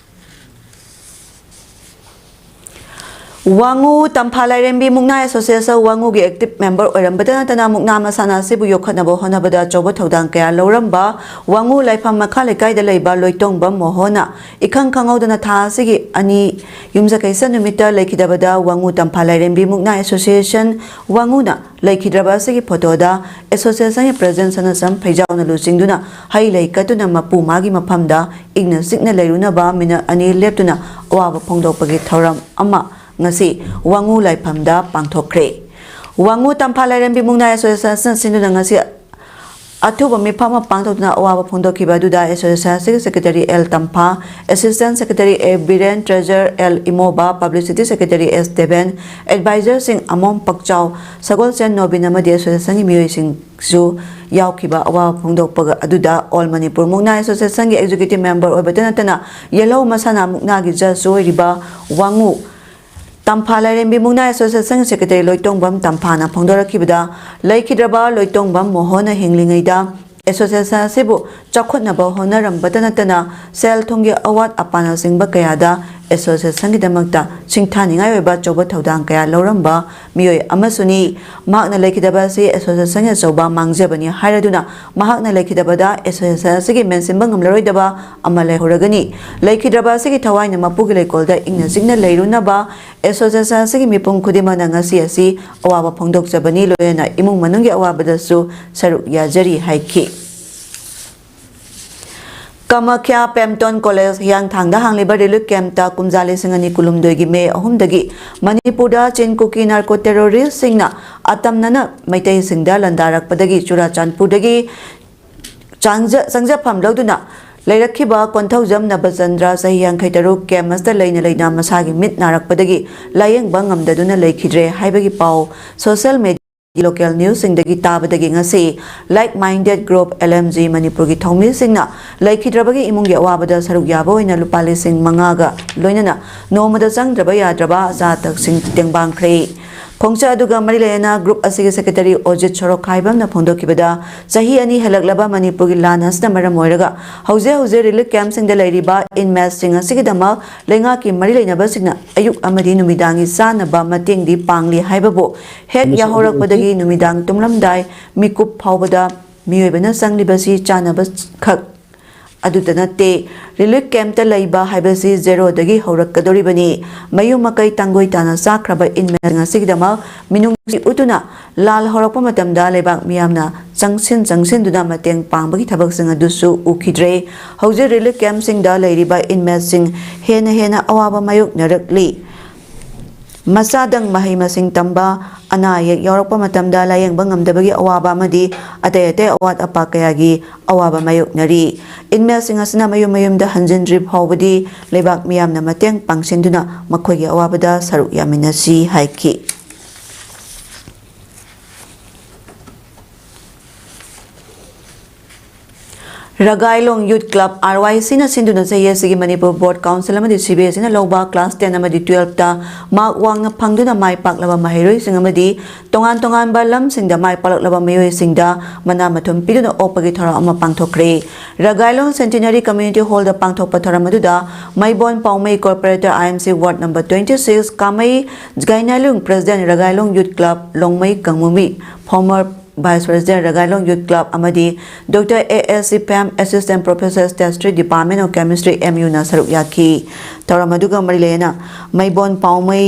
ꯋꯥꯉꯨ ꯇꯝꯐꯥ ꯂꯥꯏꯔꯦꯝꯕꯤ ꯃꯨꯛꯅꯥ ꯑꯦꯁꯣꯁꯤꯌꯦꯁꯟ ꯋꯥꯉꯨꯒꯤ ꯑꯦꯛꯇꯤꯚ ꯃꯦꯝꯕꯔ ꯑꯣꯏꯔꯝꯕꯇ ꯅꯠꯇꯅ ꯃꯨꯛꯅꯥ ꯃꯁꯥꯟꯅ ꯑꯁꯤꯕꯨ ꯌꯣꯛꯈꯠꯅꯕ ꯍꯣꯠꯅꯕꯗ ꯑꯆꯧꯕ ꯊꯧꯗꯥꯡ ꯀꯌꯥ ꯂꯧꯔꯝꯕ ꯋꯥꯉꯨ ꯂꯥꯏꯐꯝ ꯃꯈꯥ ꯂꯩꯀꯥꯏꯗ ꯂꯩꯕ ꯂꯣꯏꯇꯣꯡꯕꯝ ꯃꯣꯍꯣꯟꯅ ꯏꯈꯪ ꯈꯪꯍꯧꯗꯅ ꯊꯥ ꯑꯁꯤꯒꯤ ꯑꯅꯤ ꯌꯨꯝꯖꯀꯩꯁ ꯅꯨꯃꯤꯠꯇ ꯂꯩꯈꯤꯗꯕꯗ ꯋꯥꯉꯨ ꯇꯝꯐꯥ ꯂꯥꯏꯔꯦꯝꯕꯤ ꯃꯨꯛꯅꯥ ꯑꯦꯁꯣꯁꯤꯌꯦꯁꯟ ꯋꯥꯉꯨꯅ ꯂꯩꯈꯤꯗ꯭ꯔꯕ ꯑꯁꯤꯒꯤ ꯐꯣꯇꯣꯗ ꯑꯦꯁꯣꯁꯤꯌꯦꯁꯟꯒꯤ ꯄ꯭ꯔꯁꯤꯗꯦꯟ ꯁꯅꯥꯁꯝ ꯐꯩꯖꯥꯎꯅ ꯂꯨꯆꯤꯡꯗꯨꯅ ꯍꯩ ꯂꯩ ꯀꯠꯇꯨꯅ ꯃꯄꯨ ꯃꯥꯒꯤ ꯃꯐꯝꯗ ꯏꯪꯅ ꯆꯤꯛꯅ ꯂꯩꯔꯨꯅꯕ ꯃꯤꯅꯠ ꯑꯅꯤ ꯂꯦꯞꯇꯨꯅ ꯑꯋꯥꯕ ꯐꯣꯡꯗꯣꯛꯄꯒꯤ ꯊꯧꯔꯝ ꯑꯃ ꯉꯁꯤ ꯋꯥꯉꯨ ꯂꯥꯏꯐꯝꯗ ꯄꯥꯡꯊꯣꯛꯈ꯭ꯔꯦ꯫ ꯋꯥꯉꯨ ꯇꯝꯐꯥ ꯂꯥꯏꯔꯦꯝꯕꯤ ꯃꯨꯛꯅꯥ ꯑꯦꯁꯣꯁꯤꯌꯦꯁꯟ ꯁꯤꯟꯗꯨꯅ ꯉꯁꯤ ꯑꯊꯨꯕ ꯃꯤꯐꯝ ꯑꯃ ꯄꯥꯡꯊꯣꯛꯇꯨꯅ ꯑꯋꯥꯕ ꯐꯣꯡꯗꯣꯛꯈꯤꯕ ꯑꯗꯨꯗ ꯑꯦꯁꯣꯁꯤꯌꯦꯁꯟ ꯑꯁꯤꯒꯤ secretary L Tampha, assistant secretary A Biren, treasurer L Imoba, publicity secretary S Deben, ꯑꯦꯗꯚꯥꯏꯖꯔꯁꯤꯡ ꯑꯃꯣꯝ ꯄꯛꯆꯥꯎ, ꯁꯒꯣꯜꯁꯦꯟ ꯅꯣꯕꯤꯟ ꯑꯃꯗꯤ ꯑꯦꯁꯣꯁꯤꯌꯦꯁꯟꯒꯤ ꯃꯤꯑꯣꯏꯁꯤꯡꯁꯨ ꯌꯥꯎꯈꯤꯕ ꯑꯋꯥꯕ ꯐꯣꯡꯗꯣꯛꯄꯒ ꯑꯗꯨꯗ ꯑꯣꯜ ꯃꯅꯤꯄꯨꯔ ꯃꯨꯛꯅꯥ ꯑꯦꯁꯣꯁꯤꯌꯦꯁꯟꯒꯤ ꯑꯦꯛꯖꯤꯀ꯭ꯌꯨꯇꯤꯚ ꯃꯦꯝꯕꯔ ꯑꯣꯏꯕꯇ ꯅꯠꯇꯅ ꯌꯦꯜꯍꯧ ꯃꯁꯥꯟꯅ ꯃꯨꯛꯅꯥꯒꯤ ꯖꯁꯁꯨ ꯑꯣꯏꯔꯤꯕ ꯋꯥꯉꯨ ꯇꯝꯐꯥ ꯂꯥꯏꯔꯦꯝꯕꯤ ꯃꯨꯛꯅꯥ ꯑꯦꯁꯣꯁꯤꯌꯦꯁꯟ ꯁꯦꯀ꯭ꯔꯦꯇꯔꯤ ꯂꯣꯏꯇꯣꯡꯕꯝ ꯇꯝꯐꯥꯅ ꯐꯣꯡꯗꯣꯔꯛꯈꯤꯕꯗ, ꯂꯩꯈꯤꯗ꯭ꯔꯕ ꯂꯣꯏꯇꯣꯡꯕꯝ ꯃꯣꯍꯣꯟꯅ ꯍꯤꯡꯂꯤꯉꯩꯗ ꯑꯦꯁꯣꯁꯤꯌꯦꯁꯟ ꯑꯁꯤꯕꯨ ꯆꯥꯎꯈꯠꯅꯕ ꯍꯣꯠꯅꯔꯝꯕꯇ ꯅꯠꯇꯅ ꯁꯦꯜ ꯊꯨꯝꯒꯤ ꯑꯋꯥꯠ ꯑꯄꯥꯅꯆꯤꯡꯕ ꯀꯌꯥꯗ ꯑꯦꯁꯣꯁꯤꯌꯦꯁꯟꯒꯤꯗꯃꯛꯇ ꯁꯤꯡꯊꯥꯅꯤꯡꯉꯥꯏ ꯑꯣꯏꯕ ꯑꯆꯧꯕ ꯊꯧꯗꯥꯡ ꯀꯌꯥ ꯂꯧꯔꯝꯕ ꯃꯤꯑꯣꯏ ꯑꯃꯁꯨꯅꯤ꯫ ꯃꯍꯥꯛꯅ ꯂꯩꯈꯤꯗꯕ ꯑꯁꯤ ꯑꯦꯁꯣꯁꯤꯌꯦꯁꯟꯒꯤ ꯑꯆꯧꯕ ꯃꯥꯡꯖꯕꯅꯤ ꯍꯥꯏꯔꯗꯨꯅ, ꯃꯍꯥꯛꯅ ꯂꯩꯈꯤꯗꯕꯗ ꯑꯦꯁꯣꯁꯤꯌꯦꯁꯟ ꯑꯁꯤꯒꯤ ꯃꯦꯟꯁꯤꯟꯕ ꯉꯝꯂꯔꯣꯏꯗꯕ ꯑꯃ ꯂꯩꯍꯧꯔꯒꯅꯤ꯫ ꯂꯩꯈꯤꯗ꯭ꯔꯕ ꯑꯁꯤꯒꯤ ꯊꯋꯥꯏꯅ ꯃꯄꯨꯒꯤ ꯂꯩꯀꯣꯜꯗ ꯏꯪꯅ ꯆꯤꯛꯅ ꯂꯩꯔꯨꯅꯕ ꯑꯦꯁꯣꯁꯤꯌꯦꯁꯟ ꯑꯁꯤꯒꯤ ꯃꯤꯄꯨꯝ ꯈꯨꯗꯤꯡꯃꯛꯅ ꯉꯁꯤ ꯑꯁꯤ ꯑꯋꯥꯕ ꯐꯣꯡꯗꯣꯛꯆꯕꯅꯤ, ꯂꯣꯏꯅꯅ ꯏꯃꯨꯡ ꯃꯅꯨꯡꯒꯤ ꯑꯋꯥꯕꯗꯁꯨ ꯁꯔꯨꯛ ꯌꯥꯖꯔꯤ ꯍꯥꯏꯈꯤ꯫ ꯀꯃꯈ꯭ꯌꯥ ꯄꯦꯝꯇꯣꯟ ꯀꯣꯂꯦꯖ ꯍꯤꯌꯥꯡꯊꯥꯡꯗ ꯍꯥꯡꯂꯤꯕ ꯔꯤꯂꯤꯐ ꯀꯦꯝꯞꯇ ꯀꯨꯝꯖꯥ ꯂꯤꯁꯤꯡ ꯑꯅꯤ ꯀꯨꯟꯍꯨꯝꯗꯣꯏꯒꯤ ꯃꯦ ꯑꯍꯨꯝꯗꯒꯤ ꯃꯅꯤꯄꯨꯔꯗ ꯆꯤꯟ ꯀꯨꯀꯤ ꯅꯥꯔꯀꯣ ꯇꯦꯔꯣꯔꯤꯁꯁꯤꯡꯅ ꯑꯇꯝꯅꯅ ꯃꯩꯇꯩꯁꯤꯡꯗ ꯂꯥꯟꯗꯥꯔꯛꯄꯗꯒꯤ ꯆꯨꯔꯥꯆꯥꯟꯄꯨꯔꯗꯒꯤ ꯆꯪꯖ-, ꯆꯪꯖꯐꯝ ꯂꯧꯗꯨꯅ ꯂꯩꯔꯛꯈꯤꯕ ꯀꯣꯟꯊꯧꯖꯝ ꯅꯕꯆꯟꯗ꯭ꯔ, ꯆꯍꯤ ꯌꯥꯡꯈꯩ ꯇꯔꯨꯛ, ꯀꯦꯝꯞ ꯑꯁꯤꯗ ꯂꯩꯅ ꯂꯩꯅ ꯃꯁꯥꯒꯤ ꯃꯤꯠ ꯅꯥꯔꯛꯄꯗꯒꯤ ꯂꯥꯌꯦꯡꯕ ꯉꯝꯗꯗꯨꯅ ꯂꯩꯈꯤꯗ꯭ꯔꯦ ꯍꯥꯏꯕꯒꯤ ꯄꯥꯎ ꯁꯣꯁꯤꯌꯦꯜ ꯃꯤꯗꯤꯌꯥꯒꯤ ꯂꯣꯀꯦꯜ ꯅ꯭ꯌꯨꯁꯁꯤꯡꯗꯒꯤ ꯇꯥꯕꯗꯒꯤ ꯉꯁꯤ Like Minded Group, L M G, ꯃꯅꯤꯄꯨꯔꯒꯤ ꯊꯧꯃꯤꯁꯤꯡꯅ ꯂꯩꯈꯤꯗ꯭ꯔꯕꯒꯤ ꯏꯃꯨꯡꯒꯤ ꯑꯋꯥꯕꯗ ꯁꯔꯨꯛ ꯌꯥꯕ ꯑꯣꯏꯅ ꯂꯨꯄꯥ ꯂꯤꯁꯤꯡ ꯃꯉꯥꯒ ꯂꯣꯏꯅꯅ ꯅꯣꯡꯃꯗ ꯆꯪꯗ꯭ꯔꯕ ꯌꯥꯗ꯭ꯔꯕ ꯑꯆꯥ ꯑꯊꯛꯁꯤꯡ ꯇꯦꯡꯕꯥꯡꯈ꯭ꯔꯦ꯫ ꯈꯣꯡꯆꯠ ꯑꯗꯨꯒ ꯃꯔꯤ ꯂꯩꯅꯅ ꯒ꯭ꯔꯨꯞ ꯑꯁꯤꯒꯤ ꯁꯦꯀ꯭ꯔꯦꯇꯔꯤ ꯑꯣꯖꯤꯠ ꯁꯣꯔꯣꯛꯈꯥꯏꯕꯝꯅ ꯐꯣꯡꯗꯣꯛꯈꯤꯕꯗ, ꯆꯍꯤ ꯑꯅꯤ ꯍꯦꯜꯂꯛꯂꯕ ꯃꯅꯤꯄꯨꯔꯒꯤ ꯂꯥꯟ ꯑꯁꯤꯅ ꯃꯔꯝ ꯑꯣꯏꯔꯒ ꯍꯧꯖꯤꯛ ꯍꯧꯖꯤꯛ ꯔꯤꯂꯤꯐ ꯀꯦꯝꯞꯁꯤꯡꯗ ꯂꯩꯔꯤꯕ ꯏꯟꯃꯦꯠꯁꯤꯡ ꯑꯁꯤꯒꯤꯗꯃꯛ ꯂꯩꯉꯥꯛꯀꯤ ꯃꯔꯤ ꯂꯩꯅꯕꯁꯤꯡꯅ ꯑꯌꯨꯛ ꯑꯃꯗꯤ ꯅꯨꯃꯤꯗꯥꯡꯒꯤ ꯆꯥꯅꯕ ꯃꯇꯦꯡꯗꯤ ꯄꯥꯡꯂꯤ ꯍꯥꯏꯕꯕꯨ ꯍꯦꯛ ꯌꯥꯍꯧꯔꯛꯄꯗꯒꯤ ꯅꯨꯃꯤꯗꯥꯡ ꯇꯨꯝꯂꯝꯗꯥꯏ ꯃꯤꯀꯨꯞ ꯐꯥꯎꯕꯗ ꯃꯤꯑꯣꯏꯕꯅ ꯆꯪꯂꯤꯕꯁꯤ ꯆꯥꯅꯕ ꯈꯛ ꯑꯗꯨꯇ ꯅꯠꯇꯦ, ꯔꯤꯂꯤꯐ ꯀꯦꯝꯞꯇ ꯂꯩꯕ ꯍꯥꯏꯕꯁꯤ ꯖꯦꯔꯣꯗꯒꯤ ꯍꯧꯔꯛꯀꯗꯧꯔꯤꯕꯅꯤ꯫ ꯃꯌꯨꯝ ꯃꯀꯩ ꯇꯥꯡꯒꯣꯏ ꯇꯥꯅ ꯆꯥꯈ꯭ꯔꯕ ꯏꯟꯃꯦꯠꯁꯤꯡ ꯑꯁꯤꯒꯤꯗꯃꯛ ꯃꯤꯅꯨꯡꯁꯤ ꯎꯠꯇꯨꯅ ꯂꯥꯜ ꯍꯧꯔꯛꯄ ꯃꯇꯝꯗ ꯂꯩꯕꯥꯛ ꯃꯤꯌꯥꯝꯅ ꯆꯪꯁꯤꯟ ꯆꯪꯁꯤꯟꯗꯨꯅ ꯃꯇꯦꯡ ꯄꯥꯡꯕꯒꯤ ꯊꯕꯛꯁꯤꯡ ꯑꯗꯨꯁꯨ ꯎꯈꯤꯗ꯭ꯔꯦ꯫ ꯍꯧꯖꯤꯛ ꯔꯤꯂꯤꯐ ꯀꯦꯝꯞꯁꯤꯡꯗ ꯂꯩꯔꯤꯕ ꯏꯟꯃꯦꯠꯁꯤꯡ ꯍꯦꯟꯅ ꯍꯦꯟꯅ ꯑꯋꯥꯕ ꯃꯥꯌꯣꯛꯅꯔꯛꯂꯤ꯫ ꯃꯆꯥꯗꯪ ꯃꯍꯩ ꯃꯁꯤꯡ ꯇꯝꯕ, ꯑꯅꯥ ꯑꯌꯦꯛ ꯌꯥꯎꯔꯛꯄ ꯃꯇꯝꯗ ꯂꯥꯌꯦꯡꯕ ꯉꯝꯗꯕꯒꯤ ꯑꯋꯥꯕ ꯑꯃꯗꯤ ꯑꯇꯩ ꯑꯇꯩ ꯑꯋꯥꯠ ꯑꯄꯥ ꯀꯌꯥꯒꯤ ꯑꯋꯥꯕ ꯃꯥꯌꯣꯛꯅꯔꯤ꯫ ꯏꯟꯃꯦꯠꯁꯤꯡ ꯑꯁꯤꯅ ꯃꯌꯨꯝ ꯃꯌꯨꯝꯗ ꯍꯟꯖꯤꯟꯗ꯭ꯔꯤ ꯐꯥꯎꯕꯗꯤ ꯂꯩꯕꯥꯛ ꯃꯤꯌꯥꯝꯅ ꯃꯇꯦꯡ ꯄꯥꯡꯁꯤꯟꯗꯨꯅ ꯃꯈꯣꯏꯒꯤ ꯑꯋꯥꯕꯗ ꯁꯔꯨꯛ ꯌꯥꯃꯤꯟꯅꯁꯤ ꯍꯥꯏꯈꯤ꯫ ꯔꯒꯥꯏꯂꯣꯡ ꯌꯨꯠ ꯀ꯭ꯂꯕ, ꯑꯥꯔ ꯋꯥꯏ ꯁꯤꯅ ꯁꯤꯟꯗꯨꯅ ꯆꯍꯤ ꯑꯁꯤꯒꯤ ꯃꯅꯤꯄꯨꯔ ꯕꯣꯔꯗ ꯀꯥꯎꯟꯁꯤꯜ ꯑꯃꯗꯤ ꯁꯤ ꯕꯤ ꯑꯦꯁ ꯏꯅ ꯂꯧꯕ ꯀ꯭ꯂꯥꯁ ꯇꯦꯟ ꯑꯃꯗꯤ ꯇꯨꯌꯦꯜꯞꯇ ꯃꯥꯔꯛ ꯋꯥꯡꯅ ꯐꯪꯗꯨꯅ ꯃꯥꯏ ꯄꯥꯛꯂꯕ ꯃꯍꯩꯔꯣꯏꯁꯤꯡ ꯑꯃꯗꯤ ꯇꯣꯉꯥꯟ ꯇꯣꯉꯥꯟꯕ ꯂꯝꯁꯤꯡꯗ ꯃꯥꯏ ꯄꯥꯛꯂꯛꯂꯕ ꯃꯤꯑꯣꯏꯁꯤꯡꯗ ꯃꯅꯥ ꯃꯊꯨꯝ ꯄꯤꯗꯨꯅ ꯑꯣꯛꯄꯒꯤ ꯊꯧꯔꯝ ꯑꯃ ꯄꯥꯡꯊꯣꯛꯈ꯭ꯔꯦ꯫ ꯔꯒꯥꯏꯂꯣꯡ ꯁꯦꯟꯇꯤꯅꯔꯤ ꯀꯝꯃ꯭ꯌꯨꯅꯤꯇꯤ ꯍꯣꯜꯗ ꯄꯥꯡꯊꯣꯛꯄ ꯊꯧꯔꯝ ꯑꯗꯨꯗ ꯃꯩꯕꯣꯟ ꯄꯥꯎꯃꯩ ꯀꯣꯔꯄꯣꯔꯦꯇꯔ I M C ward number twenty six Kamei Jagainalung, president Ragailong youth club Longmei Kangmumi, former vice president Ragailong youth club ꯑꯃꯗꯤ doctor A S C Pem, assistant professor, ꯁ꯭ꯇꯦꯁꯇ꯭ꯔꯤ ꯗꯤꯄꯥꯔꯠꯃꯦꯟ ꯑꯣꯐ ꯀꯦꯃꯤꯁꯇ꯭ꯔꯤ, ꯑꯦꯝ ꯌꯨꯅ ꯁꯔꯨꯛ ꯌꯥꯈꯤ꯫ ꯊꯧꯔꯝ ꯑꯗꯨꯒ ꯃꯔꯤ ꯂꯩꯅꯅ ꯃꯩꯕꯣꯟ ꯄꯥꯎꯃꯩ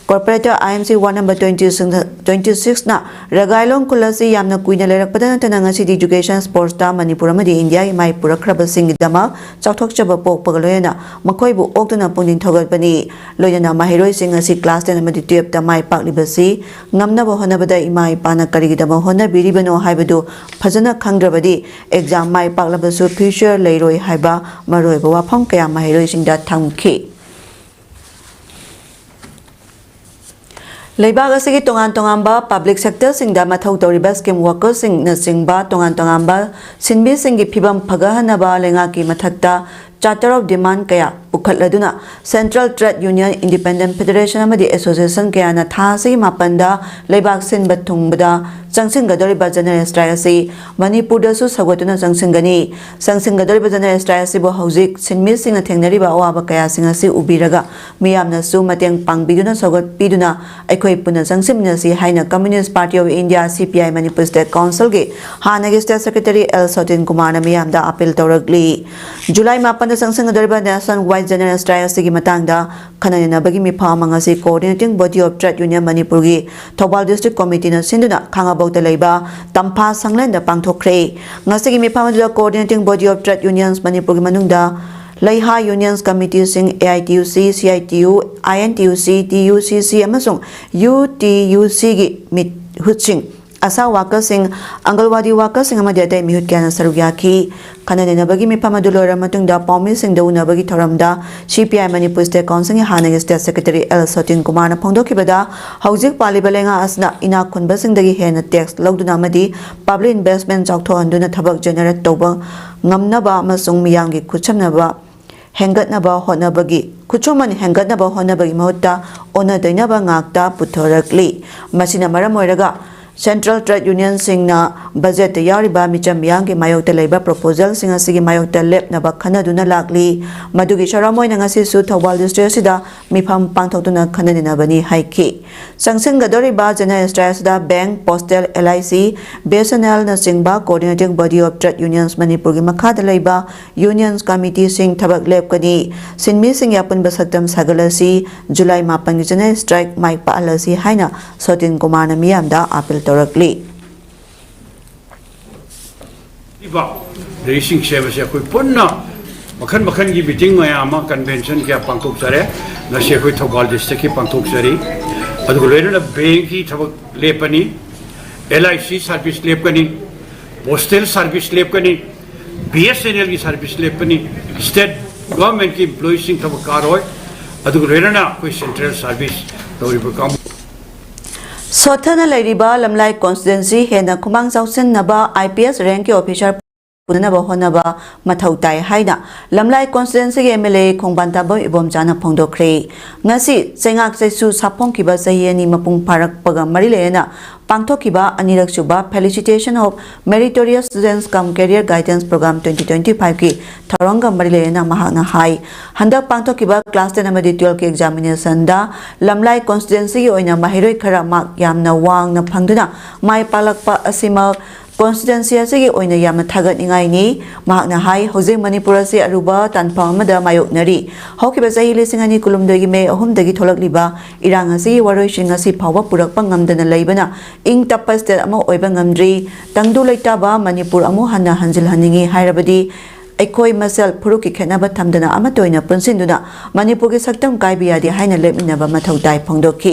ꯀꯣꯔꯄꯣꯔꯦꯇꯔ I M C ward number twenty six, twenty ꯁꯤꯛꯁꯅ ꯔꯒꯥꯏꯂꯣꯡ ꯈꯨꯜ ꯑꯁꯤ ꯌꯥꯝꯅ ꯀꯨꯏꯅ ꯂꯩꯔꯛꯄꯗ ꯅꯠꯇꯅ ꯉꯁꯤꯗꯤ ꯏꯗꯨꯀꯦꯁꯟ, ꯁ꯭ꯄꯣꯔꯠꯁꯇ ꯃꯅꯤꯄꯨꯔ ꯑꯃꯗꯤ ꯏꯟꯗꯤꯌꯥꯒꯤ ꯃꯥꯏ ꯄꯨꯔꯛꯈ꯭ꯔꯕꯁꯤꯡꯒꯤꯗꯃꯛ ꯆꯥꯎꯊꯣꯛꯆꯕ ꯄꯣꯛꯄꯒ ꯂꯣꯏꯅꯅ ꯃꯈꯣꯏꯕꯨ ꯑꯣꯛꯇꯨꯅ ꯄꯨꯛꯅꯤꯡ ꯊꯧꯒꯠꯄꯅꯤ꯫ ꯂꯣꯏꯅꯅ ꯃꯍꯩꯔꯣꯏꯁꯤꯡ ꯑꯁꯤ ꯀ꯭ꯂꯥꯁ ꯇꯦꯟ ꯑꯃꯗꯤ ꯇꯨꯌꯦꯜꯞꯇ ꯃꯥꯏ ꯄꯥꯛꯂꯤꯕꯁꯤ ꯉꯝꯅꯕ ꯍꯣꯠꯅꯕꯗ ꯏꯃꯥ ꯏꯄꯥꯅ ꯀꯔꯤꯒꯤꯗꯃꯛ ꯍꯣꯠꯅꯕꯤꯔꯤꯕꯅꯣ ꯍꯥꯏꯕꯗꯨ ꯐꯖꯅ ꯈꯪꯗ꯭ꯔꯕꯗꯤ ꯑꯦꯛꯖꯥꯝ ꯃꯥꯏ ꯄꯥꯛꯂꯕꯁꯨ ꯐ꯭ꯌꯨꯆꯔ ꯂꯩꯔꯣꯏ ꯍꯥꯏꯕ ꯃꯔꯨꯑꯣꯏꯕ ꯋꯥꯐꯝ ꯀꯌꯥ ꯃꯍꯩꯔꯣꯏꯁꯤꯡꯗ ꯊꯝꯈꯤ꯫ ꯂꯩꯕꯥꯛ ꯑꯁꯤꯒꯤ ꯇꯣꯉꯥꯟ ꯇꯣꯉꯥꯟꯕ ꯄꯕ꯭ꯂꯤꯛ ꯁꯦꯛꯇꯔꯁꯤꯡꯗ ꯃꯊꯧ ꯇꯧꯔꯤꯕ ꯁ꯭ꯀꯤꯝ ꯋꯥꯔꯀꯔꯁꯤꯡꯅꯆꯤꯡꯕ ꯇꯣꯉꯥꯟ ꯇꯣꯉꯥꯟꯕ ꯁꯤꯟꯃꯤꯁꯤꯡꯒꯤ ꯐꯤꯕꯝ ꯐꯒꯠꯍꯟꯅꯕ ꯂꯩꯉꯥꯛꯀꯤ ꯃꯊꯛꯇ ꯆꯥꯔꯇꯔ ꯑꯣꯐ ꯗꯤꯃꯥꯟ ꯀꯌꯥ ꯄꯨꯈꯠꯂꯗꯨꯅ central trade union, independent federation ꯑꯃꯗꯤ ꯑꯦꯁꯣꯁꯤꯌꯦꯁꯟ ꯀꯌꯥꯅ ꯊꯥ ꯑꯁꯤꯒꯤ ꯃꯥꯄꯟꯗ ꯂꯩꯕꯥꯛ ꯁꯤꯟꯕ ꯊꯨꯡꯕꯗ ꯆꯪꯁꯤꯟꯒꯗꯧꯔꯤꯕ ꯖꯦꯅꯔꯦꯜ ꯁ꯭ꯇ꯭ꯔꯥꯏꯛ ꯑꯁꯤ ꯃꯅꯤꯄꯨꯔꯗꯁꯨ ꯁꯧꯒꯠꯇꯨꯅ ꯆꯪꯁꯤꯟꯒꯅꯤ꯫ ꯆꯪꯁꯤꯟꯒꯗꯧꯔꯤꯕ ꯖꯦꯅꯔꯦꯜ ꯁ꯭ꯇ꯭ꯔꯥꯏꯛ ꯑꯁꯤꯕꯨ ꯍꯧꯖꯤꯛ ꯁꯤꯟꯃꯤꯁꯤꯡꯅ ꯊꯦꯡꯅꯔꯤꯕ ꯑꯋꯥꯕ ꯀꯌꯥꯁꯤꯡ ꯑꯁꯤ ꯎꯕꯤꯔꯒ ꯃꯤꯌꯥꯝꯅꯁꯨ ꯃꯇꯦꯡ ꯄꯥꯡꯕꯤꯗꯨꯅ ꯁꯧꯒꯠꯄꯤꯗꯨꯅ ꯑꯩꯈꯣꯏ ꯄꯨꯟꯅ ꯆꯪꯁꯤꯟꯃꯤꯟꯅꯁꯤ ꯍꯥꯏꯅ ꯀꯝꯃ꯭ꯌꯨꯅꯤꯁꯠ ꯄꯥꯔꯇꯤ ꯑꯣꯐ ꯏꯟꯗꯤꯌꯥ, ꯁꯤ ꯄꯤ ꯑꯥꯏ, ꯃꯅꯤꯄꯨꯔ ꯁ꯭ꯇꯦꯠ ꯀꯥꯎꯟꯁꯤꯜꯒꯤ ꯍꯥꯟꯅꯒꯤ ꯁ꯭ꯇꯦꯠ ꯁꯦꯀ꯭ꯔꯦꯇꯔꯤ ꯑꯦꯜ ꯁꯣꯇꯤꯟ ꯀꯨꯃꯥꯔꯅ ꯃꯤꯌꯥꯝꯗ ꯑꯥꯄꯤꯜ ꯇꯧꯔꯛꯂꯤ꯫ ꯖꯨꯂꯥꯏ ꯃꯥꯄꯟꯗ ꯆꯪꯁꯤꯟꯒꯗꯧꯔꯤꯕ ꯅꯦꯁꯟ ꯋꯥꯏꯗ ꯖꯦꯅꯔꯦꯜ ꯁ꯭ꯇ꯭ꯔꯥꯏꯛ ꯑꯁꯤꯒꯤ ꯃꯇꯥꯡꯗ ꯈꯟꯅ ꯅꯩꯅꯕꯒꯤ ꯃꯤꯐꯝ ꯑꯃ ꯉꯁꯤ coordinating body of trade union ꯃꯅꯤꯄꯨꯔꯒꯤ ꯊꯧꯕꯥꯜ ꯗꯤꯁꯇ꯭ꯔꯤꯛ ꯀꯣꯃꯤꯇꯤꯅ ꯁꯤꯟꯗꯨꯅ ꯈꯥꯉꯕꯣꯛꯇ ꯂꯩꯕ ꯇꯝꯐꯥ ꯁꯪꯂꯦꯟꯗ ꯄꯥꯡꯊꯣꯛꯈ꯭ꯔꯦ꯫ ꯉꯁꯤꯒꯤ ꯃꯤꯐꯝ ꯑꯗꯨꯗ coordinating body of trade unions ꯃꯅꯤꯄꯨꯔꯒꯤ ꯃꯅꯨꯡꯗ ꯂꯩꯍꯥ ꯌꯨꯅꯤꯌꯟꯁ ꯀꯃꯤꯇꯤꯁꯤꯡ, A I T U C, C I T U, I N T U C, T U C C ꯑꯃꯁꯨꯡ ꯌꯨ ꯇꯤ ꯌꯨ ꯁꯤꯒꯤ ꯃꯤꯍꯨꯠꯁꯤꯡ ꯑꯁꯥ ꯋꯥꯀꯔꯁꯤꯡ, ꯑꯪꯒꯜꯋꯥꯗꯤ ꯋꯥꯀꯔꯁꯤꯡ ꯑꯃꯗꯤ ꯑꯇꯩ ꯃꯤꯍꯨꯠ ꯀꯌꯥꯅ ꯁꯔꯨꯛ ꯌꯥꯈꯤ꯫ ꯈꯟꯅ ꯅꯩꯅꯕꯒꯤ ꯃꯤꯐꯝ ꯑꯗꯨ ꯂꯣꯏꯔꯕ ꯃꯇꯨꯡꯗ ꯄꯥꯎꯃꯤꯁꯤꯡꯗ ꯎꯅꯕꯒꯤ ꯊꯧꯔꯝꯗ ꯁꯤ ꯄꯤ ꯑꯥꯏ ꯃꯅꯤꯄꯨꯔ ꯁ꯭ꯇꯦꯠ ꯀꯥꯎꯟꯁꯤꯜꯒꯤ ꯍꯥꯟꯅꯒꯤ ꯁ꯭ꯇꯦꯠ ꯁꯦꯀ꯭ꯔꯦꯇꯔꯤ ꯑꯦꯜ ꯁꯣꯇꯤꯟ ꯀꯨꯃꯥꯔꯅ ꯐꯣꯡꯗꯣꯛꯈꯤꯕꯗ, ꯍꯧꯖꯤꯛ ꯄꯥꯜꯂꯤꯕ ꯂꯩꯉꯥꯛ ꯑꯁꯤꯅ ꯏꯅꯥꯛ ꯈꯨꯟꯕꯁꯤꯡꯗꯒꯤ ꯍꯦꯟꯅ ꯇꯦꯛꯁ ꯂꯧꯗꯨꯅ ꯑꯃꯗꯤ ꯄꯕ꯭ꯂꯤꯛ ꯏꯟꯚꯦꯁ꯭ꯠꯃꯦꯟꯠ ꯆꯥꯎꯊꯣꯛꯍꯟꯗꯨꯅ ꯊꯕꯛ ꯖꯦꯅꯦꯔꯦꯠ ꯇꯧꯕ ꯉꯝꯅꯕ ꯑꯃꯁꯨꯡ ꯃꯤꯌꯥꯝꯒꯤ ꯈꯨꯠꯁꯝꯅꯕ ꯍꯦꯟꯒꯠꯅꯕ ꯍꯣꯠꯅꯕꯒꯤ, ꯈꯨꯠꯁꯨꯃꯟ ꯍꯦꯟꯒꯠꯅꯕ ꯍꯣꯠꯅꯕꯒꯤ ꯃꯍꯨꯠꯇ ꯑꯣꯟꯅ ꯇꯩꯅꯕ ꯉꯥꯛꯇ ꯄꯨꯊꯣꯔꯛꯂꯤ꯫ ꯃꯁꯤꯅ ꯃꯔꯝ ꯑꯣꯏꯔꯒ ꯁꯦꯟꯇ꯭ꯔꯦꯜ ꯇ꯭ꯔꯦꯗ ꯌꯨꯅꯤꯌꯟꯁꯤꯡꯅ ꯕꯖꯦꯠꯇ ꯌꯥꯎꯔꯤꯕ ꯃꯤꯆꯝ ꯃꯤꯌꯥꯝꯒꯤ ꯃꯥꯌꯣꯛꯇ ꯂꯩꯕ ꯄ꯭ꯔꯣꯄꯣꯖꯦꯜꯁꯤꯡ ꯑꯁꯤꯒꯤ ꯃꯥꯌꯣꯛꯇ ꯂꯦꯞꯅꯕ ꯈꯟꯅꯗꯨꯅ ꯂꯥꯛꯂꯤ꯫ ꯃꯗꯨꯒꯤ ꯁꯔꯝ ꯑꯣꯏꯅ ꯉꯁꯤꯁꯨ ꯊꯧꯕꯥꯜ ꯗꯤꯁꯇ꯭ꯔꯤꯛ ꯑꯁꯤꯗ ꯃꯤꯐꯝ ꯄꯥꯡꯊꯣꯛꯇꯨꯅ ꯈꯟꯅ ꯅꯩꯅꯕꯅꯤ ꯍꯥꯏꯈꯤ꯫ ꯆꯪꯁꯤꯟꯒꯗꯧꯔꯤꯕ ꯖꯦꯅꯔꯦꯜ ꯁ꯭ꯇ꯭ꯔꯥꯏꯛ ꯑꯁꯤꯗ bank, postal, L I C, B S N ꯑꯦꯜꯅꯆꯤꯡꯕ coordinating body of trade unions ꯃꯅꯤꯄꯨꯔꯒꯤ ꯃꯈꯥꯗ ꯂꯩꯕ ꯌꯨꯅꯤꯌꯟꯁ ꯀꯃꯤꯇꯤꯁꯤꯡ ꯊꯕꯛ ꯂꯦꯞꯀꯅꯤ꯫ ꯁꯤꯟꯃꯤꯁꯤꯡꯒꯤ ꯑꯄꯨꯟꯕ ꯁꯛꯇꯝ ꯁꯥꯒꯠꯂꯁꯤ, ꯖꯨꯂꯥꯏ ꯃꯥꯄꯟꯒꯤ ꯖꯦꯅꯔꯦꯜ ꯁ꯭ꯇ꯭ꯔꯥꯏꯛ ꯃꯥꯏ ꯄꯥꯛꯍꯜꯂꯁꯤ ꯍꯥꯏꯅ ꯁꯣꯇꯤꯟ ꯀꯨꯃꯥꯔꯅ ꯃꯤꯌꯥꯝꯗ ꯑꯥꯄꯤꯜ ꯇꯧꯔꯛꯂꯤ꯫ ꯂꯩꯔꯤꯁꯤꯡꯁꯦ ꯃꯁꯤ ꯑꯩꯈꯣꯏ ꯄꯨꯟꯅ ꯃꯈꯜ ꯃꯈꯜꯒꯤ ꯃꯤꯇꯤꯡ ꯃꯌꯥꯝ ꯑꯃ, ꯀꯟꯚꯦꯟꯁꯟ ꯀꯌꯥ ꯄꯥꯡꯊꯣꯛꯆꯔꯦ꯫ ꯉꯁꯤ ꯑꯩꯈꯣꯏ ꯊꯧꯕꯥꯜ ꯗꯤꯁꯇ꯭ꯔꯤꯛꯀꯤ ꯄꯥꯡꯊꯣꯛꯆꯔꯤ꯫ ꯑꯗꯨꯒ ꯂꯣꯏꯅꯅ ꯕꯦꯡꯀꯤ ꯊꯕꯛ ꯂꯦꯞꯄꯅꯤ, ꯑꯦꯜ ꯑꯥꯏ ꯁꯤ ꯁꯥꯔꯚꯤꯁ ꯂꯦꯞꯀꯅꯤ, ꯄꯣꯁ꯭ꯇꯦꯜ ꯁꯥꯔꯚꯤꯁ ꯂꯦꯞꯀꯅꯤ, ꯕꯤ ꯑꯦꯁ ꯑꯦꯟ ꯑꯦꯜꯒꯤ ꯁꯥꯔꯚꯤꯁ ꯂꯦꯞꯀꯅꯤ, ꯁ꯭ꯇꯦꯠ ꯒꯚꯔꯟꯃꯦꯟꯠꯀꯤ ꯏꯝꯄ꯭ꯂꯣꯌꯤꯁꯤꯡ ꯊꯕꯛ ꯀꯥꯔꯣꯏ꯫ ꯑꯗꯨꯒ ꯂꯣꯏꯅꯅ ꯑꯩꯈꯣꯏ ꯁꯦꯟꯇ꯭ꯔꯦꯜ ꯁꯥꯔꯚꯤꯁ ꯇꯧꯔꯤꯕ ꯀꯥꯡꯕꯨ ꯁꯣꯠꯊꯅ ꯂꯩꯔꯤꯕ ꯂꯝꯂꯥꯏ ꯀꯣꯟꯁꯇꯤꯇ꯭ꯋꯦꯟꯁꯤ ꯍꯦꯟꯅ ꯈꯨꯃꯥꯡ ꯆꯥꯎꯁꯤꯟꯅꯕ ꯑꯥꯏ ꯄꯤ ꯑꯦꯁ ꯔꯦꯡꯛꯀꯤ ꯑꯣꯐꯤꯁꯥꯔ ꯄꯨꯅꯅꯕ ꯍꯣꯠꯅꯕ ꯃꯊꯧ ꯇꯥꯏ ꯍꯥꯏꯅ ꯂꯝꯂꯥꯏ ꯀꯣꯟꯁꯇꯤꯇ꯭ꯋꯦꯟꯁꯤꯒꯤ ꯑꯦꯝ ꯑꯦꯜ ꯑꯦ ꯈꯣꯡꯕꯥꯟ ꯇꯥꯕꯝ ꯏꯕꯣꯝꯆꯥꯅ ꯐꯣꯡꯗꯣꯛꯈ꯭ꯔꯦ꯫ ꯉꯁꯤ ꯆꯩꯉꯥꯛ ꯆꯩꯁꯨ ꯁꯥꯐꯣꯡꯈꯤꯕ ꯆꯍꯤ ꯑꯅꯤ ꯃꯄꯨꯡ ꯐꯥꯔꯛꯄꯒ ꯃꯔꯤ ꯂꯩꯅꯅ ꯄꯥꯡꯊꯣꯛꯈꯤꯕ ꯑꯅꯤꯔꯛ ꯁꯨꯕ Felicitation of Meritorious Students cum Career Guidance Program twenty twenty five ꯀꯤ ꯊꯧꯔꯝꯒ ꯃꯔꯤ ꯂꯩꯅꯅ ꯃꯍꯥꯛꯅ ꯍꯥꯏ, ꯍꯟꯗꯛ ꯄꯥꯡꯊꯣꯛꯈꯤꯕ class ten ꯑꯃꯗꯤ twelve ꯀꯤ examination ꯗ ꯂꯝꯂꯥꯏ ꯀꯣꯟꯁꯇꯤꯇ꯭ꯋꯦꯟꯁꯤꯒꯤ ꯑꯣꯏꯅ ꯃꯍꯩꯔꯣꯏ ꯈꯔ ꯃꯥꯔꯛ ꯌꯥꯝꯅ ꯋꯥꯡꯅ ꯐꯪꯗꯨꯅ ꯃꯥꯏ ꯄꯥꯛꯂꯛꯄ ꯑꯁꯤꯃꯛ ꯀꯣꯟꯁꯇꯤꯇ꯭ꯋꯦꯟꯁꯤ ꯑꯁꯤꯒꯤ ꯑꯣꯏꯅ ꯌꯥꯝꯅ ꯊꯥꯒꯠꯅꯤꯡꯉꯥꯏꯅꯤ꯫ ꯃꯍꯥꯛꯅ ꯍꯥꯏ, ꯍꯧꯖꯤꯛ ꯃꯅꯤꯄꯨꯔ ꯑꯁꯤ ꯑꯔꯨꯕ ꯇꯥꯟꯐꯝ ꯑꯃꯗ ꯃꯥꯌꯣꯛꯅꯔꯤ꯫ ꯍꯧꯈꯤꯕ ꯆꯍꯤ ꯂꯤꯁꯤꯡ ꯑꯅꯤ ꯀꯨꯟꯍꯨꯝꯗꯣꯏꯒꯤ ꯃꯦ ꯑꯍꯨꯝꯗꯒꯤ ꯊꯣꯛꯂꯛꯂꯤꯕ ꯏꯔꯥꯡ ꯑꯁꯤꯒꯤ ꯋꯥꯔꯣꯏꯁꯤꯟ ꯉꯁꯤ ꯐꯥꯎꯕ ꯄꯨꯔꯛꯄ ꯉꯝꯗꯅ ꯂꯩꯕꯅ ꯏꯪ ꯇꯞꯄ state ꯑꯃ ꯑꯣꯏꯕ ꯉꯝꯗ꯭ꯔꯤ꯫ ꯇꯪꯗꯨ ꯂꯩꯇꯥꯕ ꯃꯅꯤꯄꯨꯔ ꯑꯃꯨꯛ ꯍꯟꯅ ꯍꯟꯖꯤꯜꯍꯟꯅꯤꯡꯉꯤ ꯍꯥꯏꯔꯕꯗꯤ ꯑꯩꯈꯣꯏ ꯃꯁꯦꯜ ꯐꯨꯔꯨꯞꯀꯤ ꯈꯦꯠꯅꯕ ꯊꯝꯗꯅ ꯑꯃꯠꯇ ꯑꯣꯏꯅ ꯄꯨꯟꯁꯤꯟꯗꯨꯅ ꯃꯅꯤꯄꯨꯔꯒꯤ ꯁꯛꯇꯝ ꯀꯥꯏꯕ ꯌꯥꯗꯦ ꯍꯥꯏꯅ ꯂꯦꯞꯃꯤꯟꯅꯕ ꯃꯊꯧ ꯇꯥꯏ ꯐꯣꯡꯗꯣꯛꯈꯤ꯫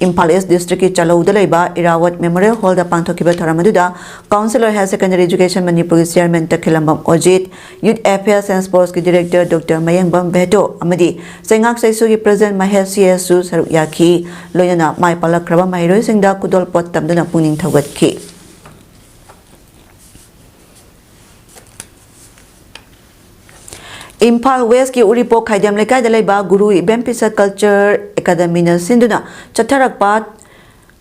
ꯏꯝꯐꯥꯜ ꯏꯁ ꯗꯤꯁꯇ꯭ꯔꯤꯛꯀꯤ ꯆꯂꯧꯗ ꯂꯩꯕ ꯏꯔꯥꯋꯠ ꯃꯦꯃꯣꯔꯤꯌꯦꯜ ꯍꯣꯜꯗ ꯄꯥꯡꯊꯣꯛꯈꯤꯕ ꯊꯧꯔꯝ ꯑꯗꯨꯗ Council of Higher Secondary Education ꯃꯅꯤꯄꯨꯔꯒꯤ chairman Takhellambam Ojit, Youth Affairs and Sportsꯀꯤ ꯗꯤꯔꯦꯛꯇꯔ ꯗꯣꯛꯇꯔ ꯃꯌꯦꯡꯕꯝ ꯚꯦꯇꯣ ꯑꯃꯗꯤ ꯆꯩꯉꯥꯛ ꯆꯩꯁꯨꯒꯤ ꯄ꯭ꯔꯦꯁꯤꯗꯦꯟꯠ ꯃꯍꯦꯁ ꯁꯤ ꯑꯦꯁꯁꯨ ꯁꯔꯨꯛ ꯌꯥꯈꯤ꯫ ꯂꯣꯏꯅꯅ ꯃꯥꯏ ꯄꯥꯛꯂꯛꯈ꯭ꯔꯕ ꯃꯍꯩꯔꯣꯏꯁꯤꯡꯗ ꯈꯨꯗꯣꯜꯄꯣꯠ ꯇꯝꯗꯨꯅ ꯄꯨꯛꯅꯤꯡ ꯊꯧꯒꯠꯈꯤ꯫ ꯏꯝꯐꯥꯜ ꯋꯦꯁꯀꯤ ꯎꯔꯤꯄꯣꯛ ꯈꯥꯏꯗꯦꯝ ꯂꯩꯀꯥꯏꯗ ꯂꯩꯕ ꯒꯨꯔꯨ ꯏꯕꯦꯝ ꯄꯤꯁꯛ ꯀꯜꯆꯔ ꯑꯦꯀꯥꯗꯃꯤꯅ ꯁꯤꯟꯗꯨꯅ ꯆꯠꯊꯔꯛꯄ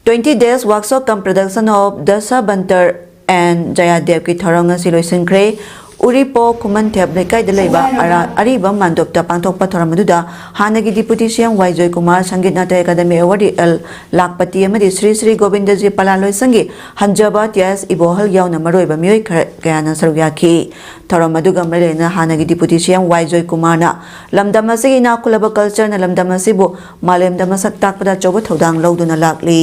Twenty Days Workshop cum Production of Dasha Bantar and Jayadev ꯀꯤ ꯊꯧꯔꯝ ꯉꯁꯤ ꯂꯣꯏꯁꯤꯟꯈ꯭ꯔꯦ꯫ ꯎꯔꯤꯄꯣꯛ ꯈꯨꯃꯟꯊꯦꯞ ꯂꯩꯀꯥꯏꯗ ꯂꯩꯕ ꯑꯔꯥ-, ꯑꯔꯤꯕ ꯃꯥꯟꯗꯣꯞꯇ ꯄꯥꯡꯊꯣꯛꯄ ꯊꯧꯔꯝ ꯑꯗꯨꯗ ꯍꯥꯟꯅꯒꯤ ꯗꯤꯄꯨꯇꯤ ꯁꯤ ꯑꯦꯝ ꯋꯥꯏ ꯖꯣꯏꯀꯨꯃꯥꯔ, ꯁꯪꯒꯤꯠ ꯅꯥꯇ꯭ꯌ ꯑꯦꯀꯥꯗꯃꯤ ꯑꯦꯋꯥꯔꯗꯤ ꯑꯦꯜ ꯂꯥꯈꯄꯇꯤ ꯑꯃꯗꯤ ꯁ꯭ꯔꯤ ꯁ꯭ꯔꯤ ꯒꯣꯕꯤꯟꯗꯖꯤ ꯄꯂꯥ ꯂꯣꯏꯁꯪꯒꯤ ꯍꯟꯖꯕ ꯇꯤ ꯑꯦꯁ ꯏꯕꯣꯍꯜ ꯌꯥꯎꯅ ꯃꯔꯨꯑꯣꯏꯕ ꯃꯤꯑꯣꯏ ꯈꯔ ꯀꯌꯥꯅ ꯁꯔꯨꯛ ꯌꯥꯈꯤ꯫ ꯊꯧꯔꯝ ꯑꯗꯨꯒ ꯃꯔꯤ ꯂꯩꯅꯅ ꯍꯥꯟꯅꯒꯤ ꯗꯤꯄꯨꯇꯤ ꯁꯤ ꯑꯦꯝ ꯋꯥꯏ ꯖꯣꯏꯀꯨꯃꯥꯔꯅ ꯂꯝꯗꯝ ꯑꯁꯤꯒꯤ ꯏꯅꯥꯛ ꯈꯨꯜꯂꯕ ꯀꯜꯆꯔꯅ ꯂꯝꯗꯝ ꯑꯁꯤꯕꯨ ꯃꯥꯂꯦꯝꯗ ꯃꯁꯛ ꯇꯥꯛꯄꯗ ꯑꯆꯧꯕ ꯊꯧꯗꯥꯡ ꯂꯧꯗꯨꯅ ꯂꯥꯛꯂꯤ꯫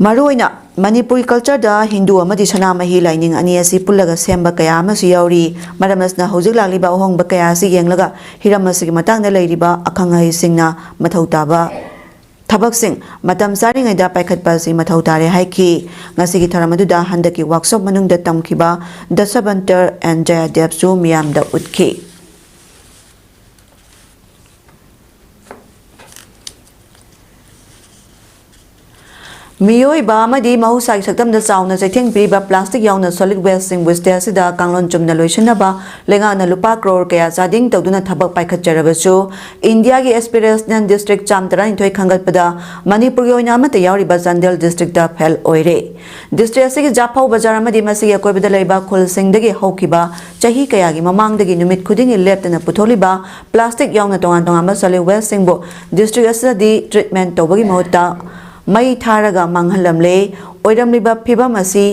ꯃꯔꯨꯑꯣꯏꯅ ꯃꯅꯤꯄꯨꯔꯤ ꯀꯜꯆꯔꯗ ꯍꯤꯟꯗꯨ ꯑꯃꯗꯤ ꯁꯅꯥꯃꯍꯤ ꯂꯥꯏꯅꯤꯡ ꯑꯅꯤ ꯑꯁꯤ ꯄꯨꯜꯂꯒ ꯁꯦꯝꯕ ꯀꯌꯥ ꯑꯃꯁꯨ ꯌꯥꯎꯔꯤ꯫ ꯃꯔꯝ ꯑꯁꯤꯅ ꯍꯧꯖꯤꯛ ꯂꯥꯛꯂꯤꯕ ꯑꯍꯣꯡꯕ ꯀꯌꯥ ꯑꯁꯤ ꯌꯦꯡꯂꯒ ꯍꯤꯔꯝ ꯑꯁꯤꯒꯤ ꯃꯇꯥꯡꯗ ꯂꯩꯔꯤꯕ ꯑꯈꯪ ꯑꯍꯩꯁꯤꯡꯅ ꯃꯊꯧ ꯇꯥꯕ ꯊꯕꯛꯁꯤꯡ ꯃꯇꯝ ꯆꯥꯔꯤꯉꯩꯗ ꯄꯥꯏꯈꯠꯄ ꯑꯁꯤ ꯃꯊꯧ ꯇꯥꯔꯦ ꯍꯥꯏꯈꯤ꯫ ꯉꯁꯤꯒꯤ ꯊꯧꯔꯝ ꯑꯗꯨꯗ ꯍꯟꯗꯛꯀꯤ ꯋꯥꯔꯛꯁꯣꯞ ꯃꯅꯨꯡꯗ ꯇꯝꯈꯤꯕ ꯗꯁꯕꯟꯇꯔ ꯑꯦꯟ ꯖꯌꯗꯦꯕꯁꯨ ꯃꯤꯌꯥꯝꯗ ꯎꯠꯈꯤ꯫ ꯃꯤꯑꯣꯏꯕ ꯑꯃꯗꯤ ꯃꯍꯧꯁꯥꯒꯤ ꯁꯛꯇꯝꯗ ꯆꯥꯎꯅ ꯆꯩꯊꯦꯡ ꯄꯤꯔꯤꯕ plastic ꯌꯥꯎꯅ solid wasteꯁꯤꯡꯕꯨ state ꯑꯁꯤꯗ ꯀꯥꯡꯂꯣꯟ ꯆꯨꯝꯅ ꯂꯣꯏꯁꯤꯟꯅꯕ ꯂꯩꯉꯥꯛꯅ ꯂꯨꯄꯥ ꯀ꯭ꯔꯣꯔ ꯀꯌꯥ ꯆꯥꯗꯤꯡ ꯇꯧꯗꯨꯅ ꯊꯕꯛ ꯄꯥꯏꯈꯠꯆꯔꯕꯁꯨ, ꯏꯟꯗꯤꯌꯥꯒꯤ aspirational district ꯆꯥꯝ ꯇꯔꯥꯅꯤꯊꯣꯏ ꯈꯟꯒꯠꯄꯗ ꯃꯅꯤꯄꯨꯔꯒꯤ ꯑꯣꯏꯅ ꯑꯃꯠꯇ ꯌꯥꯎꯔꯤꯕ ꯆꯥꯟꯗꯦꯜ districtꯇ fail ꯑꯣꯏꯔꯦ꯫ District ꯑꯁꯤꯒꯤ ꯖꯥꯐꯧ ꯕꯖꯥꯔ ꯑꯃꯗꯤ ꯃꯁꯤꯒꯤ ꯑꯀꯣꯏꯕꯗ ꯂꯩꯕ ꯈꯨꯜꯁꯤꯡꯗꯒꯤ ꯍꯧꯈꯤꯕ ꯆꯍꯤ ꯀꯌꯥꯒꯤ ꯃꯃꯥꯡꯗꯒꯤ ꯅꯨꯃꯤꯠ ꯈꯨꯗꯤꯡꯒꯤ ꯂꯦꯞꯇꯅ ꯄꯨꯊꯣꯛꯂꯤꯕ plastic ꯌꯥꯎꯅ ꯇꯣꯉꯥꯟ ꯇꯣꯉꯥꯟꯕ solid wasteꯁꯤꯡꯕꯨ district ꯑꯁꯤꯗꯗꯤ treatment ꯇꯧꯕꯒꯤ ꯃꯍꯨꯠꯇ ꯃꯩ ꯊꯥꯔꯒ ꯃꯥꯡꯍꯜꯂꯝꯂꯦ꯫ ꯑꯣꯏꯔꯝꯂꯤꯕ ꯐꯤꯕꯝ ꯑꯁꯤ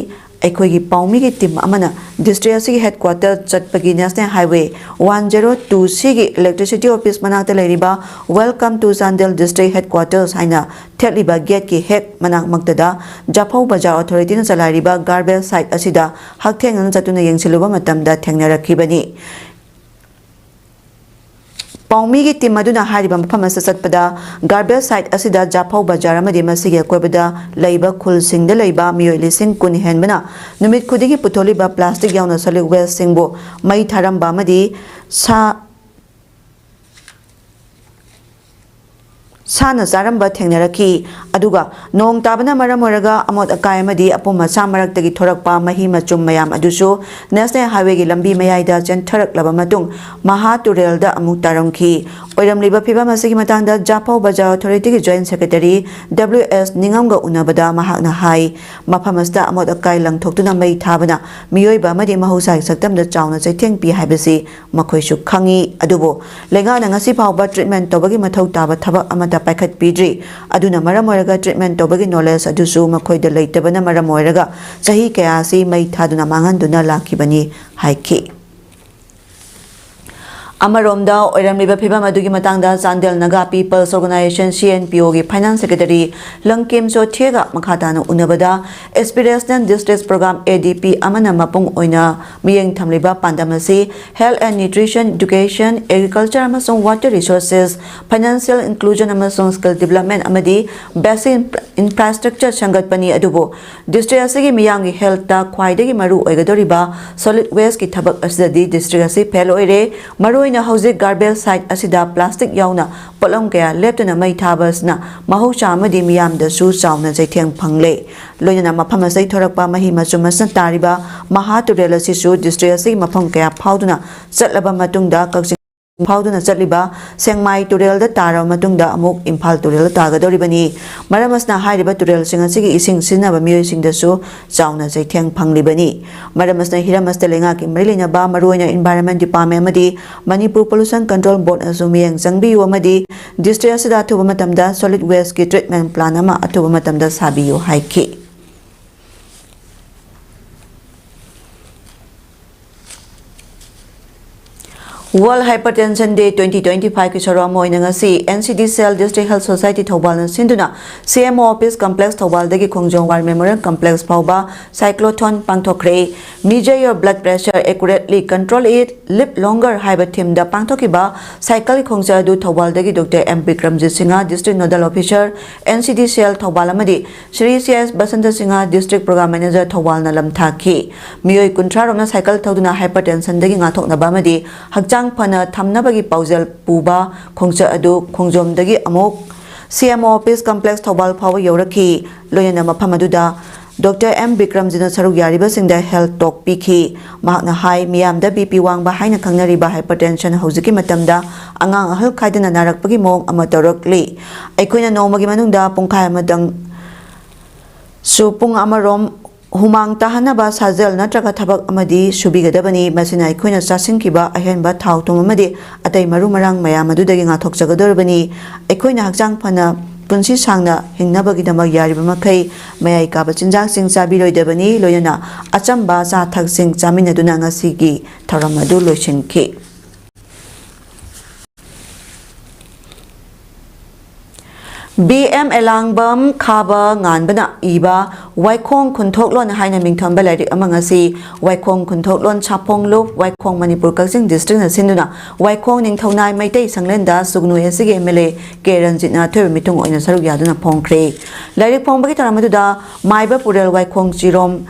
ꯑꯩꯈꯣꯏꯒꯤ ꯄꯥꯎꯃꯤꯒꯤ ꯇꯤꯝ ꯑꯃꯅ ꯗꯤꯁꯇ꯭ꯔꯤꯛ ꯑꯁꯤꯒꯤ ꯍꯦꯗꯀ꯭ꯋꯥꯇꯔ ꯆꯠꯄꯒꯤ national highway one zero two ꯁꯤꯒꯤ ꯏꯂꯦꯛꯇ꯭ꯔꯤꯁꯤꯇꯤ ꯑꯣꯐꯤꯁ ꯃꯅꯥꯛꯇ ꯂꯩꯔꯤꯕ "Welcome to Chandel District Headquarters" ꯍꯥꯏꯅ ꯊꯦꯠꯂꯤꯕ ꯒꯦꯠꯀꯤ ꯍꯦꯛ ꯃꯅꯥꯛꯃꯛꯇꯗ ꯖꯥꯐꯧ ꯕꯖꯥꯔ ꯑꯣꯊꯣꯔꯤꯇꯤꯅ ꯆꯂꯥꯏꯔꯤꯕ ꯒꯥꯔꯕꯦꯖ ꯁꯥꯏꯠ ꯑꯁꯤꯗ ꯍꯛꯊꯦꯡꯅꯅ ꯆꯠꯇꯨꯅ ꯌꯦꯡꯁꯤꯜꯂꯨꯕ ꯃꯇꯝꯗ ꯊꯦꯡꯅꯔꯛꯈꯤꯕꯅꯤ꯫ ꯄꯥꯎꯃꯤꯒꯤ ꯇꯤꯝ ꯑꯗꯨꯅ ꯍꯥꯏꯔꯤꯕ ꯃꯐꯝ ꯑꯁꯤꯗ ꯆꯠꯄꯗ, ꯒꯥꯔꯕꯦꯖ ꯁꯥꯏꯠ ꯑꯁꯤꯗ ꯖꯥꯐꯧ ꯕꯖꯥꯔ ꯑꯃꯗꯤ ꯃꯁꯤꯒꯤ ꯑꯀꯣꯏꯕꯗ ꯂꯩꯕ ꯈꯨꯜꯁꯤꯡꯗ ꯂꯩꯕ ꯃꯤꯑꯣꯏ ꯂꯤꯁꯤꯡ ꯀꯨꯟ ꯍꯦꯟꯕꯅ ꯅꯨꯃꯤꯠ ꯈꯨꯗꯤꯡꯒꯤ ꯄꯨꯊꯣꯛꯂꯤꯕ ꯄ꯭ꯂꯥꯁꯇꯤꯛ ꯌꯥꯎꯅ ꯁꯣꯂꯤꯗ ꯋꯦꯁꯁꯤꯡꯕꯨ ꯃꯩ ꯊꯥꯔꯝꯕ ꯑꯃꯗꯤ ꯁꯥ ꯁꯥꯅ ꯆꯥꯔꯝꯕ ꯊꯦꯡꯅꯔꯛꯈꯤ꯫ ꯑꯗꯨꯒ ꯅꯣꯡ ꯇꯥꯕꯅ ꯃꯔꯝ ꯑꯣꯏꯔꯒ ꯑꯃꯣꯠ ꯑꯀꯥꯏ ꯑꯃꯗꯤ ꯑꯄꯨꯝ ꯑꯁꯥ ꯃꯔꯛꯇꯒꯤ ꯊꯣꯔꯛꯄ ꯃꯍꯤ ꯃꯆꯨꯝ ꯃꯌꯥꯝ ꯑꯗꯨꯁꯨ ꯅꯦꯁꯅꯦꯜ ꯍꯥꯏꯋꯦꯒꯤ ꯂꯝꯕꯤ ꯃꯌꯥꯏꯗ ꯆꯦꯟꯊꯔꯛꯂꯕ ꯃꯇꯨꯡ, ꯃꯍꯥ ꯇꯨꯔꯦꯜꯗ ꯑꯃꯨꯛ ꯇꯥꯔꯝꯈꯤ꯫ ꯑꯣꯏꯔꯝꯂꯤꯕ ꯐꯤꯚꯝ ꯑꯁꯤꯒꯤ ꯃꯇꯥꯡꯗ ꯖꯥꯐꯧ ꯕꯖꯥꯔ ꯑꯣꯊꯣꯔꯤꯇꯤꯒꯤ ꯖꯣꯏꯟꯠ ꯁꯦꯀ꯭ꯔꯦꯇꯔꯤ ꯗꯕ꯭ꯂꯤꯎ ꯑꯦꯁ ꯅꯤꯡꯉꯝꯒ ꯎꯅꯕꯗ ꯃꯍꯥꯛꯅ ꯍꯥꯏ, ꯃꯐꯝ ꯑꯁꯤꯗ ꯑꯃꯣꯠ ꯑꯀꯥꯏ ꯂꯪꯊꯣꯛꯇꯨꯅ ꯃꯩ ꯊꯥꯕꯅ ꯃꯤꯑꯣꯏꯕ ꯑꯃꯗꯤ ꯃꯍꯧꯁꯥꯒꯤ ꯁꯛꯇꯝꯗ ꯆꯥꯎꯅ ꯆꯩꯊꯦꯡ ꯄꯤ ꯍꯥꯏꯕꯁꯤ ꯃꯈꯣꯏꯁꯨ ꯈꯪꯏ꯫ ꯑꯗꯨꯕꯨ ꯂꯩꯉꯥꯛꯅ ꯉꯁꯤ ꯐꯥꯎꯕ ꯇ꯭ꯔꯤꯠꯃꯦꯟꯠ ꯇꯧꯕꯒꯤ ꯃꯊꯧ ꯇꯥꯕ ꯊꯕꯛ ꯑꯃꯠꯇ ꯄꯥꯏꯈꯠꯄꯤꯗ꯭ꯔꯤ꯫ ꯑꯗꯨꯅ ꯃꯔꯝ ꯑꯣꯏꯔꯒ ꯇ꯭ꯔꯤꯠꯃꯦꯟꯠ ꯇꯧꯕꯒꯤ ꯅꯣꯂꯦꯖ ꯑꯗꯨꯁꯨ ꯃꯈꯣꯏꯗ ꯂꯩꯇꯕꯅ ꯃꯔꯝ ꯑꯣꯏꯔꯒ ꯆꯍꯤ ꯀꯌꯥ ꯑꯁꯤ ꯃꯩ ꯊꯥꯗꯨꯅ ꯃꯥꯡꯍꯟꯗꯨꯅ ꯂꯥꯛꯈꯤꯕꯅꯤ ꯍꯥꯏꯈꯤ꯫ ꯑꯃꯔꯣꯝꯗ, ꯑꯣꯏꯔꯝꯂꯤꯕ ꯐꯤꯚꯝ ꯑꯗꯨꯒꯤ ꯃꯇꯥꯡꯗ Chandel Naga people's organisation, C N P ꯑꯣꯒꯤ ꯐꯥꯏꯅꯥꯟꯁ ꯁꯦꯀ꯭ꯔꯦꯇꯔꯤ ꯂꯪꯀꯦꯝ ꯆꯣꯊꯦꯒ ꯃꯈꯥ ꯇꯥꯅ ꯎꯅꯕꯗ, ꯑꯦꯁꯄꯤꯔꯦꯁꯅꯦꯜ ꯗꯤꯁꯇ꯭ꯔꯤꯛ ꯄ꯭ꯔꯣꯒ꯭ꯔꯥꯝ, ꯑꯦ ꯗꯤ ꯄꯤ, ꯑꯃꯅ ꯃꯄꯨꯡ ꯑꯣꯏꯅ ꯃꯤꯠꯌꯦꯡ ꯊꯝꯂꯤꯕ ꯄꯥꯟꯗꯝ ꯑꯁꯤ health and nutrition, education, agriculture ꯑꯃꯁꯨꯡ water resources, financial inclusion ꯑꯃꯁꯨꯡ skill development ꯑꯃꯗꯤ basic infrastructure ꯁꯦꯝꯒꯠꯄꯅꯤ꯫ ꯑꯗꯨꯕꯨ ꯗꯤꯁꯇ꯭ꯔꯤꯛ ꯑꯁꯤꯒꯤ ꯃꯤꯌꯥꯝꯒꯤ ꯍꯦꯜꯊꯇ ꯈ꯭ꯋꯥꯏꯗꯒꯤ ꯃꯔꯨ ꯑꯣꯏꯒꯗꯧꯔꯤꯕ ꯁꯣꯂꯤꯗ ꯋꯦꯁꯀꯤ ꯊꯕꯛ ꯑꯁꯤꯗꯗꯤ ꯗꯤꯁꯇ꯭ꯔꯤꯛ ꯑꯁꯤ ꯐꯦꯜ ꯑꯣꯏꯔꯦ꯫ ꯃꯔꯨꯑꯣꯏꯅ ꯍꯧꯖꯤꯛ ꯒꯥꯔꯕꯦꯖ ꯁꯥꯏꯠ ꯑꯁꯤꯗ ꯄ꯭ꯂꯥꯁꯇꯤꯛ ꯌꯥꯎꯅ ꯄꯣꯠꯂꯝ ꯀꯌꯥ ꯂꯦꯞꯇꯨꯅ ꯃꯩ ꯊꯥꯕ ꯑꯁꯤꯅ ꯃꯍꯧꯁꯥ ꯑꯃꯗꯤ ꯃꯤꯌꯥꯝꯗꯁꯨ ꯆꯥꯎꯅ ꯆꯩꯊꯦꯡ ꯐꯪꯂꯦ꯫ ꯂꯣꯏꯅꯅ ꯃꯐꯝ ꯑꯁꯤꯗꯒꯤ ꯊꯣꯔꯛꯄ ꯃꯍꯤ ꯃꯆꯨꯝ ꯑꯁꯤꯅ ꯇꯥꯔꯤꯕ ꯃꯍꯥ ꯇꯨꯔꯦꯜ ꯑꯁꯤꯁꯨ ꯗꯤꯁꯇ꯭ꯔꯤꯛ ꯑꯁꯤꯒꯤ ꯃꯐꯝ ꯀꯌꯥ ꯐꯥꯎꯗꯨꯅ ꯆꯠꯂꯕ ꯃꯇꯨꯡꯗ ꯀꯛꯆꯤꯡ ꯐꯥꯎꯗꯨꯅ ꯆꯠꯂꯤꯕ ꯁꯦꯡꯃꯥꯏ ꯇꯨꯔꯦꯜꯗ ꯇꯥꯔꯕ ꯃꯇꯨꯡꯗ ꯑꯃꯨꯛ ꯏꯝꯐꯥꯜ ꯇꯨꯔꯦꯜꯗ ꯇꯥꯒꯗꯧꯔꯤꯕꯅꯤ꯫ ꯃꯔꯝ ꯑꯁꯤꯅ ꯍꯥꯏꯔꯤꯕ ꯇꯨꯔꯦꯜꯁꯤꯡ ꯑꯁꯤꯒꯤ ꯏꯁꯤꯡ ꯁꯤꯖꯤꯟꯅꯕ ꯃꯤꯑꯣꯏꯁꯤꯡꯗꯁꯨ ꯆꯥꯎꯅ ꯆꯩꯊꯦꯡ ꯐꯪꯂꯤꯕꯅꯤ꯫ ꯃꯔꯝ ꯑꯁꯤꯅ ꯍꯤꯔꯝ ꯑꯁꯤꯗ ꯂꯩꯉꯥꯛꯀꯤ ꯃꯔꯤ ꯂꯩꯅꯕ, ꯃꯔꯨꯑꯣꯏꯅ ꯏꯟꯚꯥꯏꯔꯟꯃꯦꯟ ꯗꯤꯄꯥꯔꯠꯃꯦꯟ ꯑꯃꯗꯤ ꯃꯅꯤꯄꯨꯔ ꯄꯣꯂꯨꯁꯟ ꯀꯟꯇ꯭ꯔꯣꯜ ꯕꯣꯔꯗꯅꯁꯨ ꯃꯤꯠꯌꯦꯡ ꯆꯪꯕꯤꯌꯨ ꯑꯃꯗꯤ ꯗꯤꯁꯇ꯭ꯔꯤꯛ ꯑꯁꯤꯗ ꯑꯊꯨꯕ ꯃꯇꯝꯗ ꯁꯣꯂꯤꯗ ꯋꯦꯁꯀꯤ ꯇ꯭ꯔꯤꯠꯃꯦꯟ ꯄ꯭ꯂꯥꯟ ꯑꯃ ꯑꯊꯨꯕ ꯃꯇꯝꯗ ꯁꯥꯕꯤꯌꯨ ꯍꯥꯏꯈꯤ꯫ World Hypertension Day twenty twenty-five ꯀꯤ ꯁꯔꯨꯛ ꯑꯃ ꯑꯣꯏꯅ ꯉꯁꯤ N C D Cell District Health Society ꯊꯧꯕꯥꯜꯅ ꯁꯤꯟꯗꯨꯅ C M O Office Complex ꯊꯧꯕꯥꯜꯗꯒꯤ ꯈꯣꯡꯖꯣꯝ War Memorial Complex ꯐꯥꯎꯕ cyclothon ꯄꯥꯡꯊꯣꯛꯈ꯭ꯔꯦ꯫ Measure your blood pressure accurately, control it, live longer ꯍꯥꯏꯕ themeꯗ ꯄꯥꯡꯊꯣꯛꯈꯤꯕ cycle ꯈꯣꯡꯆꯠ ꯑꯗꯨ ꯊꯧꯕꯥꯜꯗꯒꯤ Doctor M Bikramjit Singh, District Nodal Officer, N C D Cell Thoubal ꯑꯃꯗꯤ Shri C S Basanta Singh, District Program Manager ꯊꯧꯕꯥꯜꯅ ꯂꯝꯊꯥꯈꯤ꯫ ꯃꯤꯑꯣꯏ ꯀꯨꯟꯊ꯭ꯔꯥ ꯔꯣꯝꯅ cycle ꯊꯧꯗꯨꯅ hypertensionꯗꯒꯤ ꯉꯥꯛꯊꯣꯛꯅꯕ ꯑꯃꯗꯤ ꯍꯛꯆꯥꯡ ꯐꯅ ꯊꯝꯅꯕꯒꯤ ꯄꯥꯎꯖꯦꯜ ꯄꯨꯕ ꯈꯣꯡꯆꯠ ꯑꯗꯨ ꯈꯣꯡꯖꯣꯝꯗꯒꯤ ꯑꯃꯨꯛ C M O Office Complex Thoubal ꯐꯥꯎꯕ ꯌꯧꯔꯛꯈꯤ꯫ ꯂꯣꯏꯅꯅ ꯃꯐꯝ ꯑꯗꯨꯗ Doctor M ꯕꯤꯀ꯭ꯔꯝꯖꯤꯠꯅ ꯁꯔꯨꯛ ꯌꯥꯔꯤꯕꯁꯤꯡꯗ health talk ꯄꯤꯈꯤ꯫ ꯃꯍꯥꯛꯅ ꯍꯥꯏ, ꯃꯤꯌꯥꯝꯗ B P ꯋꯥꯡꯕ ꯍꯥꯏꯅ ꯈꯪꯅꯔꯤꯕ hypertension ꯍꯧꯖꯤꯛꯀꯤ ꯃꯇꯝꯗ ꯑꯉꯥꯡ ꯑꯍꯜ ꯈꯥꯏꯗꯅ ꯅꯥꯔꯛꯄꯒꯤ ꯃꯑꯣꯡ ꯑꯃ ꯇꯧꯔꯛꯂꯤ꯫ ꯑꯩꯈꯣꯏꯅ ꯅꯣꯡꯃꯒꯤ ꯃꯅꯨꯡꯗ ꯄꯨꯡꯈꯥꯏ ꯑꯃꯗꯪ ꯁꯨ ꯄꯨꯡ ꯑꯃꯔꯣꯝ ꯍꯨꯃꯥꯡ ꯇꯥꯍꯟꯅꯕ ꯁꯥꯖꯦꯜ ꯅꯠꯇ꯭ꯔꯒ ꯊꯕꯛ ꯑꯃꯗꯤ ꯁꯨꯕꯤꯒꯗꯕꯅꯤ꯫ ꯃꯁꯤꯅ ꯑꯩꯈꯣꯏꯅ ꯆꯥꯁꯤꯟꯈꯤꯕ ꯑꯍꯦꯟꯕ ꯊꯥꯎ ꯊꯨꯝ ꯑꯃꯗꯤ ꯑꯇꯩ ꯃꯔꯨ ꯃꯔꯥꯡ ꯃꯌꯥꯝ ꯑꯗꯨꯗꯒꯤ ꯉꯥꯛꯊꯣꯛꯆꯒꯗꯧꯔꯕꯅꯤ꯫ ꯑꯩꯈꯣꯏꯅ ꯍꯛꯆꯥꯡ ꯐꯅ ꯄꯨꯟꯁꯤ ꯁꯥꯡꯅ ꯍꯤꯡꯅꯕꯒꯤꯗꯃꯛ ꯌꯥꯔꯤꯕ ꯃꯈꯩ ꯃꯌꯥꯏ ꯀꯥꯕ ꯆꯤꯟꯖꯥꯛꯁꯤꯡ ꯆꯥꯕꯤꯔꯣꯏꯗꯕꯅꯤ꯫ ꯂꯣꯏꯅꯅ ꯑꯆꯝꯕ ꯆꯥ ꯊꯛꯁꯤꯡ ꯆꯥꯃꯤꯟꯅꯗꯨꯅ ꯉꯁꯤꯒꯤ ꯊꯧꯔꯝ ꯑꯗꯨ ꯂꯣꯏꯁꯤꯟꯈꯤ꯫ ꯕꯤ ꯑꯦꯝ ꯑꯦꯂꯥꯡꯕꯝ ꯈꯥꯕ ꯉꯥꯟꯕꯅ ꯏꯕ ꯋꯥꯏꯈꯣꯡ ꯈꯨꯟꯊꯣꯛꯂꯣꯟ ꯍꯥꯏꯅ ꯃꯤꯡꯊꯣꯟꯕ ꯂꯥꯏꯔꯤꯛ ꯑꯃ ꯉꯁꯤ ꯋꯥꯏꯈꯣꯡ ꯈꯨꯟꯊꯣꯛꯂꯣꯟ ꯁꯥꯐꯣꯡ ꯂꯨꯞ, ꯋꯥꯏꯈꯣꯡ, ꯃꯅꯤꯄꯨꯔ ꯀꯛꯆꯤꯡ districtꯅ ꯁꯤꯟꯗꯨꯅ ꯋꯥꯏꯈꯣꯡ ꯅꯤꯡꯊꯧꯅꯥꯏ ꯃꯩꯇꯩ ꯁꯪꯂꯦꯟꯗ ꯁꯨꯒꯅꯨ ꯑꯦꯁꯤꯒꯤ M L A ꯀꯦ ꯔꯟꯖꯤꯠꯅ ꯑꯊꯣꯏꯕ ꯃꯤꯊꯨꯡ ꯑꯣꯏꯅ ꯁꯔꯨꯛ ꯌꯥꯗꯨꯅ ꯐꯣꯡꯈ꯭ꯔꯦ꯫ ꯂꯥꯏꯔꯤꯛ ꯐꯣꯡꯕꯒꯤ ꯊꯧꯔꯝ ꯑꯗꯨꯗ ꯃꯥꯏꯕ ꯄꯨꯔꯦꯜ ꯋꯥꯏꯈꯣꯡ ꯆꯤꯔꯣꯝ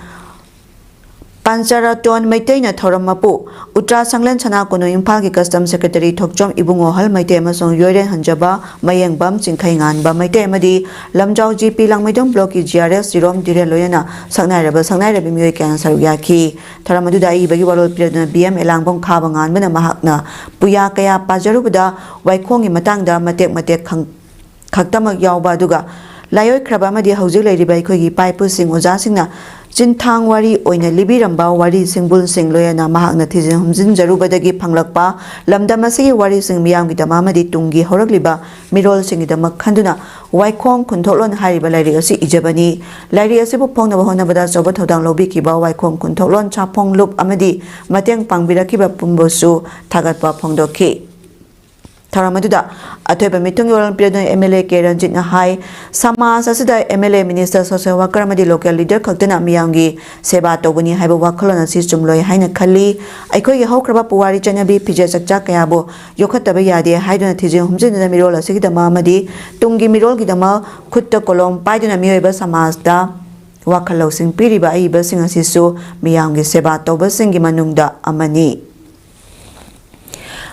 ꯄꯥꯟꯆꯔꯥꯇꯣꯟ ꯃꯩꯇꯩꯅ ꯊꯧꯔꯝ ꯃꯄꯨ, ꯎꯇ꯭ꯔꯥ ꯁꯪꯂꯦꯟ ꯁꯅꯥ ꯀꯣꯅꯨ ꯏꯝꯐꯥꯜꯒꯤ Custom Secretary ꯊꯣꯛꯆꯣꯝ ꯏꯕꯨꯡꯉꯣꯍꯜ ꯃꯩꯇꯩ ꯑꯃꯁꯨꯡ ꯌꯣꯏꯔꯦꯟ ꯍꯟꯖꯕ ꯃꯌꯦꯡꯕꯝ ꯆꯤꯡꯈꯩ ꯉꯥꯟꯕ ꯃꯩꯇꯩ ꯑꯃꯗꯤ ꯂꯝꯖꯥꯎ G P ꯂꯥꯡꯃꯩꯗꯣꯡ blockꯀꯤ G R S ꯆꯤꯔꯣꯝ ꯙꯤꯔꯦꯟ ꯂꯣꯏꯅꯅ ꯁꯛꯅꯥꯏꯔꯕ ꯁꯛꯅꯥꯏꯔꯕꯤ ꯃꯤꯑꯣꯏ ꯀꯌꯥꯅ ꯁꯔꯨꯛ ꯌꯥꯈꯤ꯫ ꯊꯧꯔꯝ ꯑꯗꯨꯗ ꯑꯏꯕꯒꯤ ꯋꯥꯔꯣꯜ ꯄꯤꯔꯗꯨꯅ ꯕꯤ ꯑꯦꯝ ꯑꯦꯂꯥꯡꯕꯝ ꯈꯥꯕ ꯉꯥꯟꯕꯅ ꯃꯍꯥꯛꯅ ꯄꯨꯌꯥ ꯀꯌꯥ ꯄꯥꯖꯔꯨꯕꯗ ꯋꯥꯏꯈꯣꯡꯒꯤ ꯃꯇꯥꯡꯗ ꯃꯇꯦꯛ ꯃꯇꯦꯛ ꯈꯪ-, ꯈꯛꯇꯃꯛ ꯌꯥꯎꯕ ꯑꯗꯨꯒ ꯂꯥꯏꯑꯣꯏꯈ꯭ꯔꯕ ꯑꯃꯗꯤ ꯍꯧꯖꯤꯛ ꯂꯩꯔꯤꯕ ꯑꯩꯈꯣꯏꯒꯤ ꯏꯄꯥ ꯏꯄꯨꯁꯤꯡ, ꯑꯣꯖꯥꯁꯤꯡꯅ ꯆꯤꯟꯊꯥꯡ ꯋꯥꯔꯤ ꯑꯣꯏꯅ ꯂꯤꯕꯤꯔꯝꯕ ꯋꯥꯔꯤ ꯁꯤꯡꯕꯨꯜꯁꯤꯡ ꯂꯣꯏꯅꯅ ꯃꯍꯥꯛꯅ ꯊꯤꯖꯤꯟ ꯍꯨꯝꯖꯤꯟꯖꯔꯨꯕꯗꯒꯤ ꯐꯪꯂꯛꯄ ꯂꯝꯗꯝ ꯑꯁꯤꯒꯤ ꯋꯥꯔꯤꯁꯤꯡ ꯃꯤꯌꯥꯝꯒꯤꯗꯃꯛ ꯑꯃꯗꯤ ꯇꯨꯡꯒꯤ ꯍꯧꯔꯛꯂꯤꯕ ꯃꯤꯔꯣꯜꯁꯤꯡꯒꯤꯗꯃꯛ ꯈꯟꯗꯨꯅ ꯋꯥꯏꯈꯣꯡ ꯈꯨꯟꯊꯣꯛꯂꯣꯟ ꯍꯥꯏꯔꯤꯕ ꯂꯥꯏꯔꯤꯛ ꯑꯁꯤ ꯏꯖꯕꯅꯤ꯫ ꯂꯥꯏꯔꯤꯛ ꯑꯁꯤꯕꯨ ꯐꯣꯡꯅꯕ ꯍꯣꯠꯅꯕꯗ ꯑꯆꯧꯕ ꯊꯧꯗꯥꯡ ꯂꯧꯕꯤꯈꯤꯕ ꯋꯥꯏꯈꯣꯡ ꯈꯨꯟꯊꯣꯛꯂꯣꯟ ꯁꯥꯐꯣꯡ ꯂꯨꯞ ꯑꯃꯗꯤ ꯃꯇꯦꯡ ꯄꯥꯡꯕꯤꯔꯛꯈꯤꯕ ꯄꯨꯝꯕꯁꯨ ꯊꯥꯒꯠꯄ ꯐꯣꯡꯗꯣꯛꯈꯤ꯫ ꯊꯧꯔꯝ ꯑꯗꯨꯗ ꯑꯊꯣꯏꯕ ꯃꯤꯊꯨꯡꯒꯤ ꯋꯥꯔꯣꯜ ꯄꯤꯔꯗꯨꯅ ꯑꯦꯝ ꯑꯦꯜ ꯑꯦ ꯀꯦ ꯔꯟꯖꯤꯠꯅ ꯍꯥꯏ, ꯁꯃꯥꯖ ꯑꯁꯤꯗ M L A, minister, social worker ꯑꯃꯗꯤ ꯂꯣꯀꯦꯜ ꯂꯤꯗꯔ ꯈꯛꯇꯅ ꯃꯤꯌꯥꯝꯒꯤ ꯁꯦꯕꯥ ꯇꯧꯕꯅꯤ ꯍꯥꯏꯕ ꯋꯥꯈꯜꯂꯣꯟ ꯑꯁꯤ ꯆꯨꯝꯂꯣꯏ ꯍꯥꯏꯅ ꯈꯜꯂꯤ꯫ ꯑꯩꯈꯣꯏꯒꯤ ꯍꯧꯈ꯭ꯔꯕ ꯄꯨꯋꯥꯔꯤ, ꯆꯠꯅꯕꯤ, ꯐꯤꯖꯦꯠ ꯆꯛꯆꯥ ꯀꯌꯥꯕꯨ ꯌꯣꯛꯈꯠꯇꯕ ꯌꯥꯗꯦ ꯍꯥꯏꯗꯨꯅ ꯊꯤꯖꯤꯟ ꯍꯨꯝꯖꯤꯟꯗꯨꯅ ꯃꯤꯔꯣꯜ ꯑꯁꯤꯒꯤꯗꯃꯛ ꯑꯃꯗꯤ ꯇꯨꯡꯒꯤ ꯃꯤꯔꯣꯜꯒꯤꯗꯃꯛ ꯈꯨꯠꯇ ꯀꯣꯂꯣꯝ ꯄꯥꯏꯗꯨꯅ ꯃꯤꯑꯣꯏꯕ ꯁꯃꯥꯖꯗ ꯋꯥꯈꯜ ꯂꯧꯁꯤꯡ ꯄꯤꯔꯤꯕ ꯑꯏꯕꯁꯤꯡ ꯑꯁꯤꯁꯨ ꯃꯤꯌꯥꯝꯒꯤ ꯁꯦꯕꯥ ꯇꯧꯕꯁꯤꯡꯒꯤ ꯃꯅꯨꯡꯗ ꯑꯃꯅꯤ꯫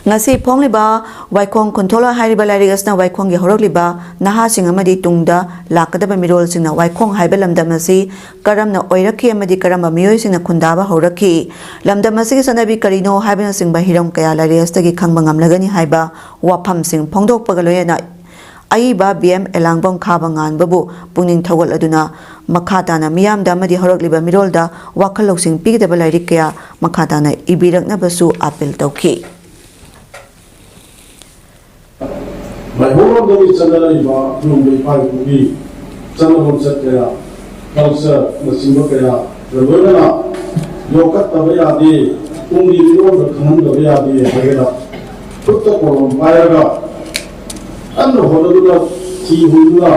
ꯉꯁꯤ ꯐꯣꯡꯂꯤꯕ ꯋꯥꯏꯈꯣꯡ ꯈꯨꯟꯊꯣꯛꯂꯣꯟ ꯍꯥꯏꯔꯤꯕ ꯂꯥꯏꯔꯤꯛ ꯑꯁꯤꯅ ꯋꯥꯏꯈꯣꯡꯒꯤ ꯍꯧꯔꯛꯂꯤꯕ ꯅꯍꯥꯁꯤꯡ ꯑꯃꯗꯤ ꯇꯨꯡꯗ ꯂꯥꯛꯀꯗꯕ ꯃꯤꯔꯣꯜꯁꯤꯡꯅ ꯋꯥꯏꯈꯣꯡ ꯍꯥꯏꯕ ꯂꯝꯗꯝ ꯑꯁꯤ ꯀꯔꯝꯅ ꯑꯣꯏꯔꯛꯈꯤ ꯑꯃꯗꯤ ꯀꯔꯝꯕ ꯃꯤꯑꯣꯏꯁꯤꯡꯅ ꯈꯨꯟꯗꯥꯕ ꯍꯧꯔꯛꯈꯤ, ꯂꯝꯗꯝ ꯑꯁꯤꯒꯤ ꯆꯠꯅꯕꯤ ꯀꯔꯤꯅꯣ ꯍꯥꯏꯕꯅꯆꯤꯡꯕ ꯍꯤꯔꯝ ꯀꯌꯥ ꯂꯥꯏꯔꯤꯛ ꯑꯁꯤꯗꯒꯤ ꯈꯪꯕ ꯉꯝꯂꯒꯅꯤ ꯍꯥꯏꯕ ꯋꯥꯐꯝꯁꯤꯡ ꯐꯣꯡꯗꯣꯛꯄꯒ ꯂꯣꯏꯅꯅ ꯑꯏꯕ ꯕꯤ ꯑꯦꯝ ꯑꯦꯂꯥꯡꯕꯝ ꯈꯥꯕ ꯉꯥꯟꯕꯕꯨ ꯄꯨꯛꯅꯤꯡ ꯊꯧꯒꯠꯂꯗꯨꯅ ꯃꯈꯥ ꯇꯥꯅ ꯃꯤꯌꯥꯝꯗ ꯑꯃꯗꯤ ꯍꯧꯔꯛꯂꯤꯕ ꯃꯤꯔꯣꯜꯗ ꯋꯥꯈꯜ ꯂꯧꯁꯤꯡ ꯄꯤꯒꯗꯕ ꯂꯥꯏꯔꯤꯛ ꯀꯌꯥ ꯃꯈꯥ ꯇꯥꯅ ꯏꯕꯤꯔꯛꯅꯕꯁꯨ ꯑꯥꯄꯤꯜ ꯇꯧꯈꯤ꯫ ꯃꯩꯍꯧꯔꯣꯟꯗꯒꯤ ꯆꯠꯅꯔꯛꯏꯕ ꯑꯗꯨꯒꯨꯝꯕ ꯏꯄꯥ ꯏꯄꯨꯒꯤ ꯆꯠꯅ ꯂꯣꯟꯆꯠ ꯀꯌꯥ, ꯀꯜꯆꯔꯅꯆꯤꯡꯕ ꯀꯌꯥꯒ ꯂꯣꯏꯅꯅ ꯌꯣꯛꯈꯠꯇꯕ ꯌꯥꯗꯦ, ꯇꯨꯡꯒꯤ ꯃꯤꯔꯣꯜꯗ ꯈꯪꯍꯟꯗꯕ ꯌꯥꯗꯦ ꯍꯥꯏꯗꯅ ꯈꯨꯠꯇ ꯀꯣꯂꯣꯝ ꯄꯥꯏꯔꯒ ꯀꯟꯅ ꯍꯣꯠꯅꯗꯨꯅ ꯊꯤ ꯍꯨꯝꯗꯨꯅ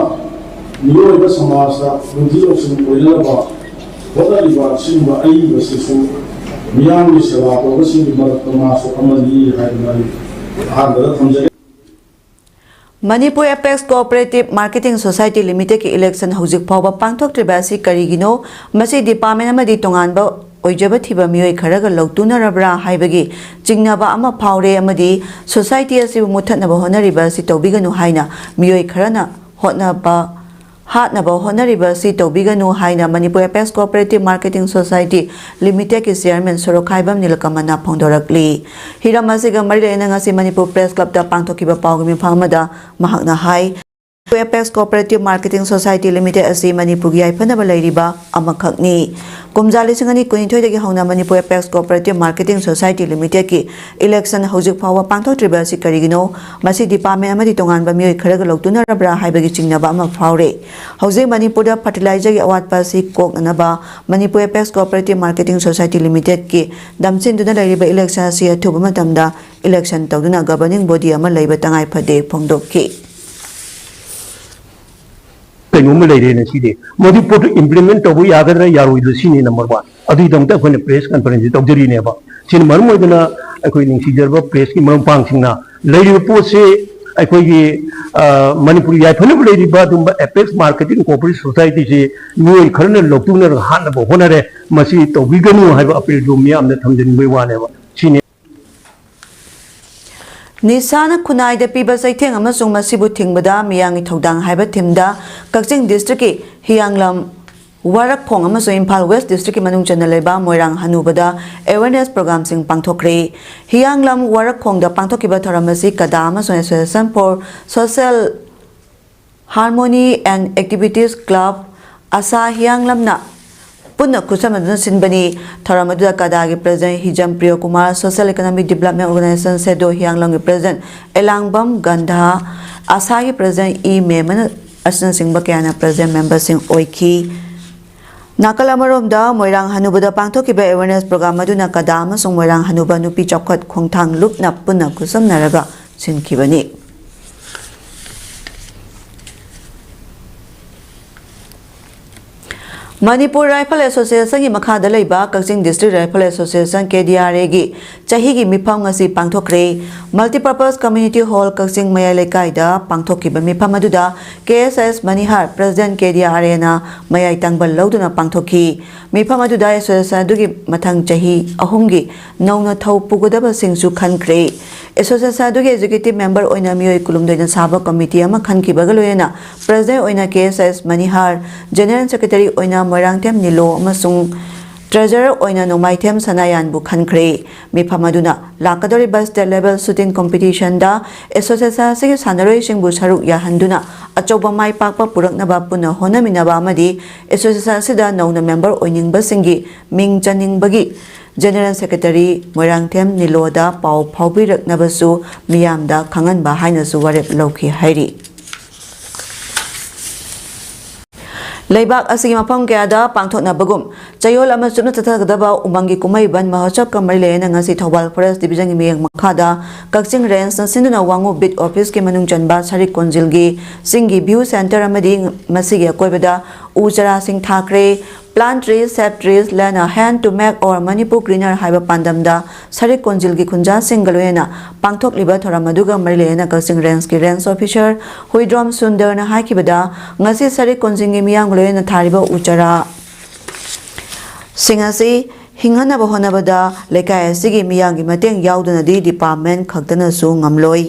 ꯃꯤꯑꯣꯏꯕ ꯁꯃꯥꯖꯇ ꯕꯨꯗ꯭ꯙꯤ ꯂꯧꯁꯤꯡ ꯑꯣꯏꯅꯅꯕ ꯍꯣꯠꯅꯔꯤꯕ ꯑꯁꯤꯒꯨꯝꯕ ꯑꯏꯕꯁꯤꯁꯨ ꯃꯤꯌꯥꯝꯒꯤ ꯁꯦꯕꯥ ꯇꯧꯕꯁꯤꯡꯒꯤ ꯃꯔꯛꯇ ꯃꯥꯁꯨ ꯑꯃꯅꯤ ꯍꯥꯏꯗꯨꯅ ꯑꯩ ꯑꯍꯥꯟꯕꯗ ꯊꯝꯖꯒꯦ꯫ Manipur apex cooperative marketing society ꯂꯤꯃꯤꯇꯦꯗꯀꯤ ꯏꯂꯦꯛꯁꯟ ꯍꯧꯖꯤꯛ ꯐꯥꯎꯕ ꯄꯥꯡꯊꯣꯛꯇ꯭ꯔꯤꯕ ꯑꯁꯤ ꯀꯔꯤꯒꯤꯅꯣ? ꯃꯁꯤ ꯗꯤꯄꯥꯔꯠꯃꯦꯟ ꯑꯃꯗꯤ ꯇꯣꯉꯥꯟꯕ ꯑꯣꯏꯖꯕ ꯊꯤꯕ ꯃꯤꯑꯣꯏ ꯈꯔꯒ ꯂꯧꯇꯨꯅꯔꯕ꯭ꯔꯥ ꯍꯥꯏꯕꯒꯤ ꯆꯤꯡꯅꯕ ꯑꯃ ꯐꯥꯎꯔꯦ ꯑꯃꯗꯤ ꯁꯣꯁꯥꯏꯇꯤ ꯑꯁꯤꯕꯨ ꯃꯨꯠꯊꯠꯅꯕ ꯍꯣꯠꯅꯔꯤꯕ ꯑꯁꯤ ꯇꯧꯕꯤꯒꯅꯨ ꯍꯥꯏꯅ ꯃꯤꯑꯣꯏ ꯈꯔꯅ ꯍꯣꯠꯅꯕ ꯍꯥꯠꯅꯕ ꯍꯣꯠꯅꯔꯤꯕ ꯑꯁꯤ ꯇꯧꯕꯤꯒꯅꯨ ꯍꯥꯏꯅ Manipur apex cooperative marketing society ꯂꯤꯃꯤꯇꯦꯗꯀꯤ ꯆꯤꯌꯔꯃꯦꯟ ꯁꯣꯔꯣꯛꯈꯥꯏꯕꯝ ꯅꯤꯂꯀꯃꯜꯅ ꯐꯣꯡꯗꯣꯔꯛꯂꯤ꯫ ꯍꯤꯔꯝ ꯑꯁꯤꯒ ꯃꯔꯤ ꯂꯩꯅꯅ ꯉꯁꯤ ꯃꯅꯤꯄꯨꯔ ꯄ꯭ꯔꯦꯁ ꯀ꯭ꯂꯕꯇ ꯄꯥꯡꯊꯣꯛꯈꯤꯕ ꯄꯥꯎꯒꯤ ꯃꯤꯐꯝ ꯑꯃꯗ ꯃꯍꯥꯛꯅ ꯍꯥꯏ, Apex Cooperative Marketing Society Limited ꯑꯁꯤ ꯃꯅꯤꯄꯨꯔꯒꯤ ꯌꯥꯏꯐꯅꯕ ꯂꯩꯔꯤꯕ ꯑꯃꯈꯛꯅꯤ꯫ ꯀꯨꯝꯖꯥ ꯂꯤꯁꯤꯡ ꯑꯅꯤ ꯀꯨꯟꯅꯤꯊꯣꯏꯗꯒꯤ ꯍꯧꯅ Manipur Apex Cooperative Marketing Society Limitedꯀꯤ election ꯍꯧꯖꯤꯛ ꯐꯥꯎꯕ ꯄꯥꯡꯊꯣꯛꯇ꯭ꯔꯤꯕ ꯑꯁꯤ ꯀꯔꯤꯒꯤꯅꯣ? ꯃꯁꯤ department ꯑꯃꯗꯤ ꯇꯣꯉꯥꯟꯕ ꯃꯤꯑꯣꯏ ꯈꯔꯒ ꯂꯧꯇꯨꯅꯔꯕ꯭ꯔꯥ ꯍꯥꯏꯕꯒꯤ ꯆꯤꯡꯅꯕ ꯑꯃ ꯐꯥꯎꯔꯦ꯫ ꯍꯧꯖꯤꯛ ꯃꯅꯤꯄꯨꯔꯗ fertilizerꯒꯤ ꯑꯋꯥꯠꯄ ꯑꯁꯤ ꯀꯣꯛꯅꯅꯕ Manipur Apex Cooperative Marketing Society Limitedꯀꯤ ꯗꯝꯁꯤꯟꯗꯨꯅ ꯂꯩꯔꯤꯕ election ꯑꯁꯤ ꯑꯊꯨꯕ ꯃꯇꯝꯗ election ꯇꯧꯗꯨꯅ governing body ꯑꯃ ꯂꯩꯕ ꯇꯉꯥꯏ ꯐꯗꯦ ꯐꯣꯡꯗꯣꯛꯈꯤ꯫ ꯀꯩꯅꯣꯝꯃ ꯂꯩꯔꯦꯅꯦ ꯁꯤꯗꯤ꯫ ꯃꯗꯨ ꯄꯣꯠꯇꯨ implement ꯇꯧꯕ ꯌꯥꯒꯗ꯭ꯔꯥ ꯌꯥꯔꯣꯏꯗ꯭ꯔꯥ ꯁꯤꯅꯤ number one꯫ ꯑꯗꯨꯒꯤꯗꯃꯛꯇ ꯑꯩꯈꯣꯏꯅ press conference ꯇꯧꯖꯔꯤꯅꯦꯕ꯫ ꯁꯤꯅ ꯃꯔꯝ ꯑꯣꯏꯗꯨꯅ ꯑꯩꯈꯣꯏ ꯅꯨꯡꯁꯤꯖꯔꯕ pressꯀꯤ ꯃꯔꯨꯞ ꯃꯄꯥꯡꯁꯤꯡꯅ ꯂꯩꯔꯤꯕ ꯄꯣꯠꯁꯤ ꯑꯩꯈꯣꯏꯒꯤ, ꯑ, ꯃꯅꯤꯄꯨꯔꯒꯤ ꯌꯥꯏꯐꯅꯕ ꯂꯩꯔꯤꯕ ꯑꯗꯨꯝꯕ Apex Marketing Cooperative Societyꯁꯤ ꯃꯤꯑꯣꯏ ꯈꯔꯅ ꯂꯧꯇꯨꯅꯔꯒ ꯍꯥꯠꯅꯕ ꯍꯣꯠꯅꯔꯦ꯫ ꯃꯁꯤ ꯇꯧꯕꯤꯒꯅꯨ ꯍꯥꯏꯕ appealꯗꯨ ꯃꯤꯌꯥꯝꯗ ꯊꯝꯖꯅꯤꯡꯕꯒꯤ ꯋꯥꯅꯦꯕ꯫ ꯁꯤꯅꯤ꯫ ꯅꯤꯁꯥꯅ ꯈꯨꯟꯅꯥꯏꯗ ꯄꯤꯕ ꯆꯩꯊꯦꯡ ꯑꯃꯁꯨꯡ ꯃꯁꯤꯕꯨ ꯊꯤꯡꯕꯗ ꯃꯤꯌꯥꯝꯒꯤ ꯊꯧꯗꯥꯡ ꯍꯥꯏꯕ themeꯗ ꯀꯛꯆꯤꯡ districtꯀꯤ ꯍꯤꯌꯥꯡꯂꯝ, ꯋꯥꯔꯛꯈꯣꯡ ꯑꯃꯁꯨꯡ ꯏꯝꯐꯥꯜ West districtꯀꯤ ꯃꯅꯨꯡ ꯆꯟꯅ ꯂꯩꯕ ꯃꯣꯏꯔꯥꯡ ꯍꯅꯨꯕꯗ awareness programꯁꯤꯡ ꯄꯥꯡꯊꯣꯛꯈ꯭ꯔꯦ꯫ ꯍꯤꯌꯥꯡꯂꯝ ꯋꯥꯔꯛꯈꯣꯡꯗ ꯄꯥꯡꯊꯣꯛꯈꯤꯕ ꯊꯧꯔꯝ ꯑꯁꯤ ꯀꯗꯥ ꯑꯃꯁꯨꯡ Association for Social Harmony and Activities Club, ꯑꯁꯥ ꯍꯤꯌꯥꯡꯂꯝꯅ ꯄꯨꯟꯅ ꯈꯨꯠꯁꯝꯅꯗꯨꯅ ꯁꯤꯟꯕꯅꯤ꯫ ꯊꯧꯔꯝ ꯑꯗꯨꯗ ꯀꯗꯥꯒꯤ president ꯍꯤꯖꯝ ꯄ꯭ꯔꯤꯌꯣ Kumar, Social Economic Development Organization ꯁꯦꯗꯣ ꯍꯤꯌꯥꯡꯂꯝꯒꯤ president ꯑꯦꯂꯥꯡꯕꯝ ꯒꯟꯙꯥ, ꯑꯁꯥꯒꯤ president ꯏ ꯃꯦꯃꯟ ꯑꯁꯤꯅꯆꯤꯡꯕ ꯀꯌꯥꯅ president memberꯁꯤꯡ ꯑꯣꯏꯈꯤ꯫ ꯅꯥꯀꯜ ꯑꯃꯔꯣꯝꯗ ꯃꯣꯏꯔꯥꯡ ꯍꯅꯨꯕꯗ ꯄꯥꯡꯊꯣꯛꯈꯤꯕ awareness program ꯑꯗꯨꯅ ꯀꯗꯥ ꯑꯃꯁꯨꯡ ꯃꯣꯏꯔꯥꯡ ꯍꯅꯨꯕ ꯅꯨꯄꯤ ꯆꯥꯎꯈꯠ ꯈꯣꯡꯊꯥꯡ ꯂꯨꯞꯅ ꯄꯨꯟꯅ ꯈꯨꯠꯁꯝꯅꯔꯒ ꯁꯤꯟꯈꯤꯕꯅꯤ꯫ ꯃꯅꯤꯄꯨꯔ Rifle Associationꯒꯤ ꯃꯈꯥꯗ ꯂꯩꯕ ꯀꯛꯆꯤꯡ District Rifle Association, KDRAꯒꯤ ꯆꯍꯤꯒꯤ ꯃꯤꯐꯝ ꯉꯁꯤ ꯄꯥꯡꯊꯣꯛꯈ꯭ꯔꯦ꯫ Multipurpose Community Hall, ꯀꯛꯆꯤꯡ ꯃꯌꯥꯏ ꯂꯩꯀꯥꯏꯗ ꯄꯥꯡꯊꯣꯛꯈꯤꯕ ꯃꯤꯐꯝ ꯑꯗꯨꯗ KSS ꯃꯅꯤꯍꯥꯔ, President, KDRAꯅ ꯃꯌꯥꯏ ꯇꯥꯡꯕꯜ ꯂꯧꯗꯨꯅ ꯄꯥꯡꯊꯣꯛꯈꯤ꯫ ꯃꯤꯐꯝ ꯑꯗꯨꯗ association ꯑꯗꯨꯒꯤ ꯃꯊꯪ ꯆꯍꯤ ꯑꯍꯨꯝꯒꯤ ꯅꯧꯅ ꯊꯧ ꯄꯨꯒꯗꯕꯁꯤꯡꯁꯨ ꯈꯟꯈ꯭ꯔꯦ꯫ Association ꯑꯗꯨꯒꯤ executive member ꯑꯣꯏꯅ ꯃꯤꯑꯣꯏ ꯀꯨꯟꯍꯨꯝꯗꯣꯏꯅ ꯁꯥꯕ committee ꯑꯃ ꯈꯟꯈꯤꯕꯒ ꯂꯣꯏꯅꯅ President ꯑꯣꯏꯅ KSS ꯃꯅꯤꯍꯥꯔ, General Secretary ꯑꯣꯏꯅ ꯃꯣꯏꯔꯥꯡꯊꯦꯝ ꯅꯤꯂꯣ ꯑꯃꯁꯨꯡ ꯇ꯭ꯔꯦꯖꯔꯔ ꯑꯣꯏꯅ ꯅꯣꯡꯃꯥꯏꯊꯦꯝ ꯁꯅꯥꯌꯥꯟꯕꯨ ꯈꯟꯈ꯭ꯔꯦ꯫ ꯃꯤꯐꯝ ꯑꯗꯨꯅ ꯂꯥꯛꯀꯗꯧꯔꯤꯕ ꯁ꯭ꯇꯦꯠ ꯂꯦꯚꯦꯜ ꯁꯨꯇꯤꯡ ꯀꯝꯄꯤꯇꯤꯁꯟꯗ ꯑꯦꯁꯣꯁꯤꯌꯦꯁꯟ ꯑꯁꯤꯒꯤ ꯁꯥꯟꯅꯔꯣꯏꯁꯤꯡꯕꯨ ꯁꯔꯨꯛ ꯌꯥꯍꯟꯗꯨꯅ ꯑꯆꯧꯕ ꯃꯥꯏ ꯄꯥꯛꯄ ꯄꯨꯔꯛꯅꯕ ꯄꯨꯟꯅ ꯍꯣꯠꯅꯃꯤꯟꯅꯕ ꯑꯃꯗꯤ ꯑꯦꯁꯣꯁꯤꯌꯦꯁꯟ ꯑꯁꯤꯗ ꯅꯧꯅ ꯃꯦꯝꯕꯔ ꯑꯣꯏꯅꯤꯡꯕꯁꯤꯡꯒꯤ ꯃꯤꯡ ꯆꯟꯅꯤꯡꯕꯒꯤ ꯖꯦꯅꯔꯦꯜ ꯁꯦꯀ꯭ꯔꯦꯇꯔꯤ ꯃꯣꯏꯔꯥꯡꯊꯦꯝ ꯅꯤꯂꯣꯗ ꯄꯥꯎ ꯐꯥꯎꯕꯤꯔꯛꯅꯕꯁꯨ ꯃꯤꯌꯥꯝꯗ ꯈꯪꯍꯟꯕ ꯍꯥꯏꯅꯁꯨ ꯋꯥꯔꯦꯞ ꯂꯧꯈꯤ ꯍꯥꯏꯔꯤ꯫ ꯂꯩꯕꯥꯛ ꯑꯁꯤꯒꯤ ꯃꯐꯝ ꯀꯌꯥꯗ ꯄꯥꯡꯊꯣꯛꯅꯕꯒꯨꯝ ꯆꯌꯣꯜ ꯑꯃ ꯆꯨꯞꯅ ꯆꯠꯊꯒꯗꯕ ꯎꯃꯪꯒꯤ ꯀꯨꯝꯍꯩ ꯕꯟ ꯃꯍꯣꯠꯁꯕꯀ ꯃꯔꯤ ꯂꯩꯅꯅ ꯉꯁꯤ ꯊꯧꯕꯥꯜ ꯐꯣꯔꯦꯁ ꯗꯤꯕꯤꯖꯟꯒꯤ ꯃꯤꯠꯌꯦꯡ ꯃꯈꯥꯗ ꯀꯛꯆꯤꯡ ꯔꯦꯟꯖꯅ ꯁꯤꯟꯗꯨꯅ ꯋꯥꯉꯨ ꯕꯤꯠ ꯑꯣꯐꯤꯁꯀꯤ ꯃꯅꯨꯡ ꯆꯟꯕ ꯁꯔꯤꯛ ꯀꯣꯟꯖꯤꯜꯒꯤ ꯆꯤꯡꯒꯤ ꯚ꯭ꯌꯨ ꯁꯦꯟꯇꯔ ꯑꯃꯗꯤ ꯃꯁꯤꯒꯤ ꯑꯀꯣꯏꯕꯗ ꯎ ꯆꯥꯔꯥꯁꯤꯡ ꯊꯥꯈ꯭ꯔꯦ꯫ Plant trees, save trees, learn a hand to make our Manipur greener ꯍꯥꯏꯕ ꯄꯥꯟꯗꯝꯗ ꯁꯔꯤꯛ ꯀꯣꯟꯖꯤꯜꯒꯤ ꯈꯨꯟꯖꯥꯁꯤꯡꯒ ꯂꯣꯏꯅꯅ ꯄꯥꯡꯊꯣꯛꯂꯤꯕ ꯊꯧꯔꯝ ꯑꯗꯨꯒ ꯃꯔꯤ ꯂꯩꯅꯅ ꯀꯛꯆꯤꯡ ꯔꯦꯟꯖꯀꯤ ꯔꯦꯟꯖ ꯑꯣꯐꯤꯁꯔ ꯍꯨꯏꯗ꯭ꯔꯣꯝ ꯁꯨꯟꯗꯔꯅ ꯍꯥꯏꯈꯤꯕꯗ, ꯉꯁꯤ ꯁꯔꯤꯛ ꯀꯣꯟꯖꯤꯜꯒꯤ ꯃꯤꯌꯥꯝꯒ ꯂꯣꯏꯅꯅ ꯊꯥꯔꯤꯕ ꯎ ꯆꯥꯔꯥ ꯁꯤꯡ ꯑꯁꯤ ꯍꯤꯡꯍꯟꯅꯕ ꯍꯣꯠꯅꯕꯗ ꯂꯩꯀꯥꯏ ꯑꯁꯤꯒꯤ ꯃꯤꯌꯥꯝꯒꯤ ꯃꯇꯦꯡ ꯌꯥꯎꯗꯅꯗꯤ ꯗꯤꯄꯥꯔꯠꯃꯦꯟ ꯈꯛꯇꯅꯁꯨ ꯉꯝꯂꯣꯏ꯫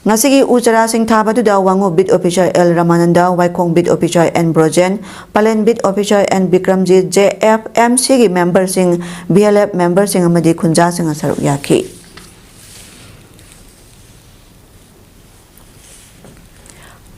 ꯉꯁꯤꯒꯤ ꯎ ꯆꯥꯔꯥꯁꯤꯡ ꯊꯥꯕꯗꯨꯗ ꯋꯥꯉꯨ beat officer L Ramananda, Waikhong beat officer N Brojen, Pallel beat officer N Bikramjit, J F M ꯁꯤꯒꯤ ꯃꯦꯝꯕꯔꯁꯤꯡ, ꯚꯤ ꯑꯦꯜ ꯑꯦꯐ ꯃꯦꯝꯕꯔꯁꯤꯡ ꯑꯃꯗꯤ ꯈꯨꯟꯖꯥꯁꯤꯡꯅ ꯁꯔꯨꯛ ꯌꯥꯈꯤ꯫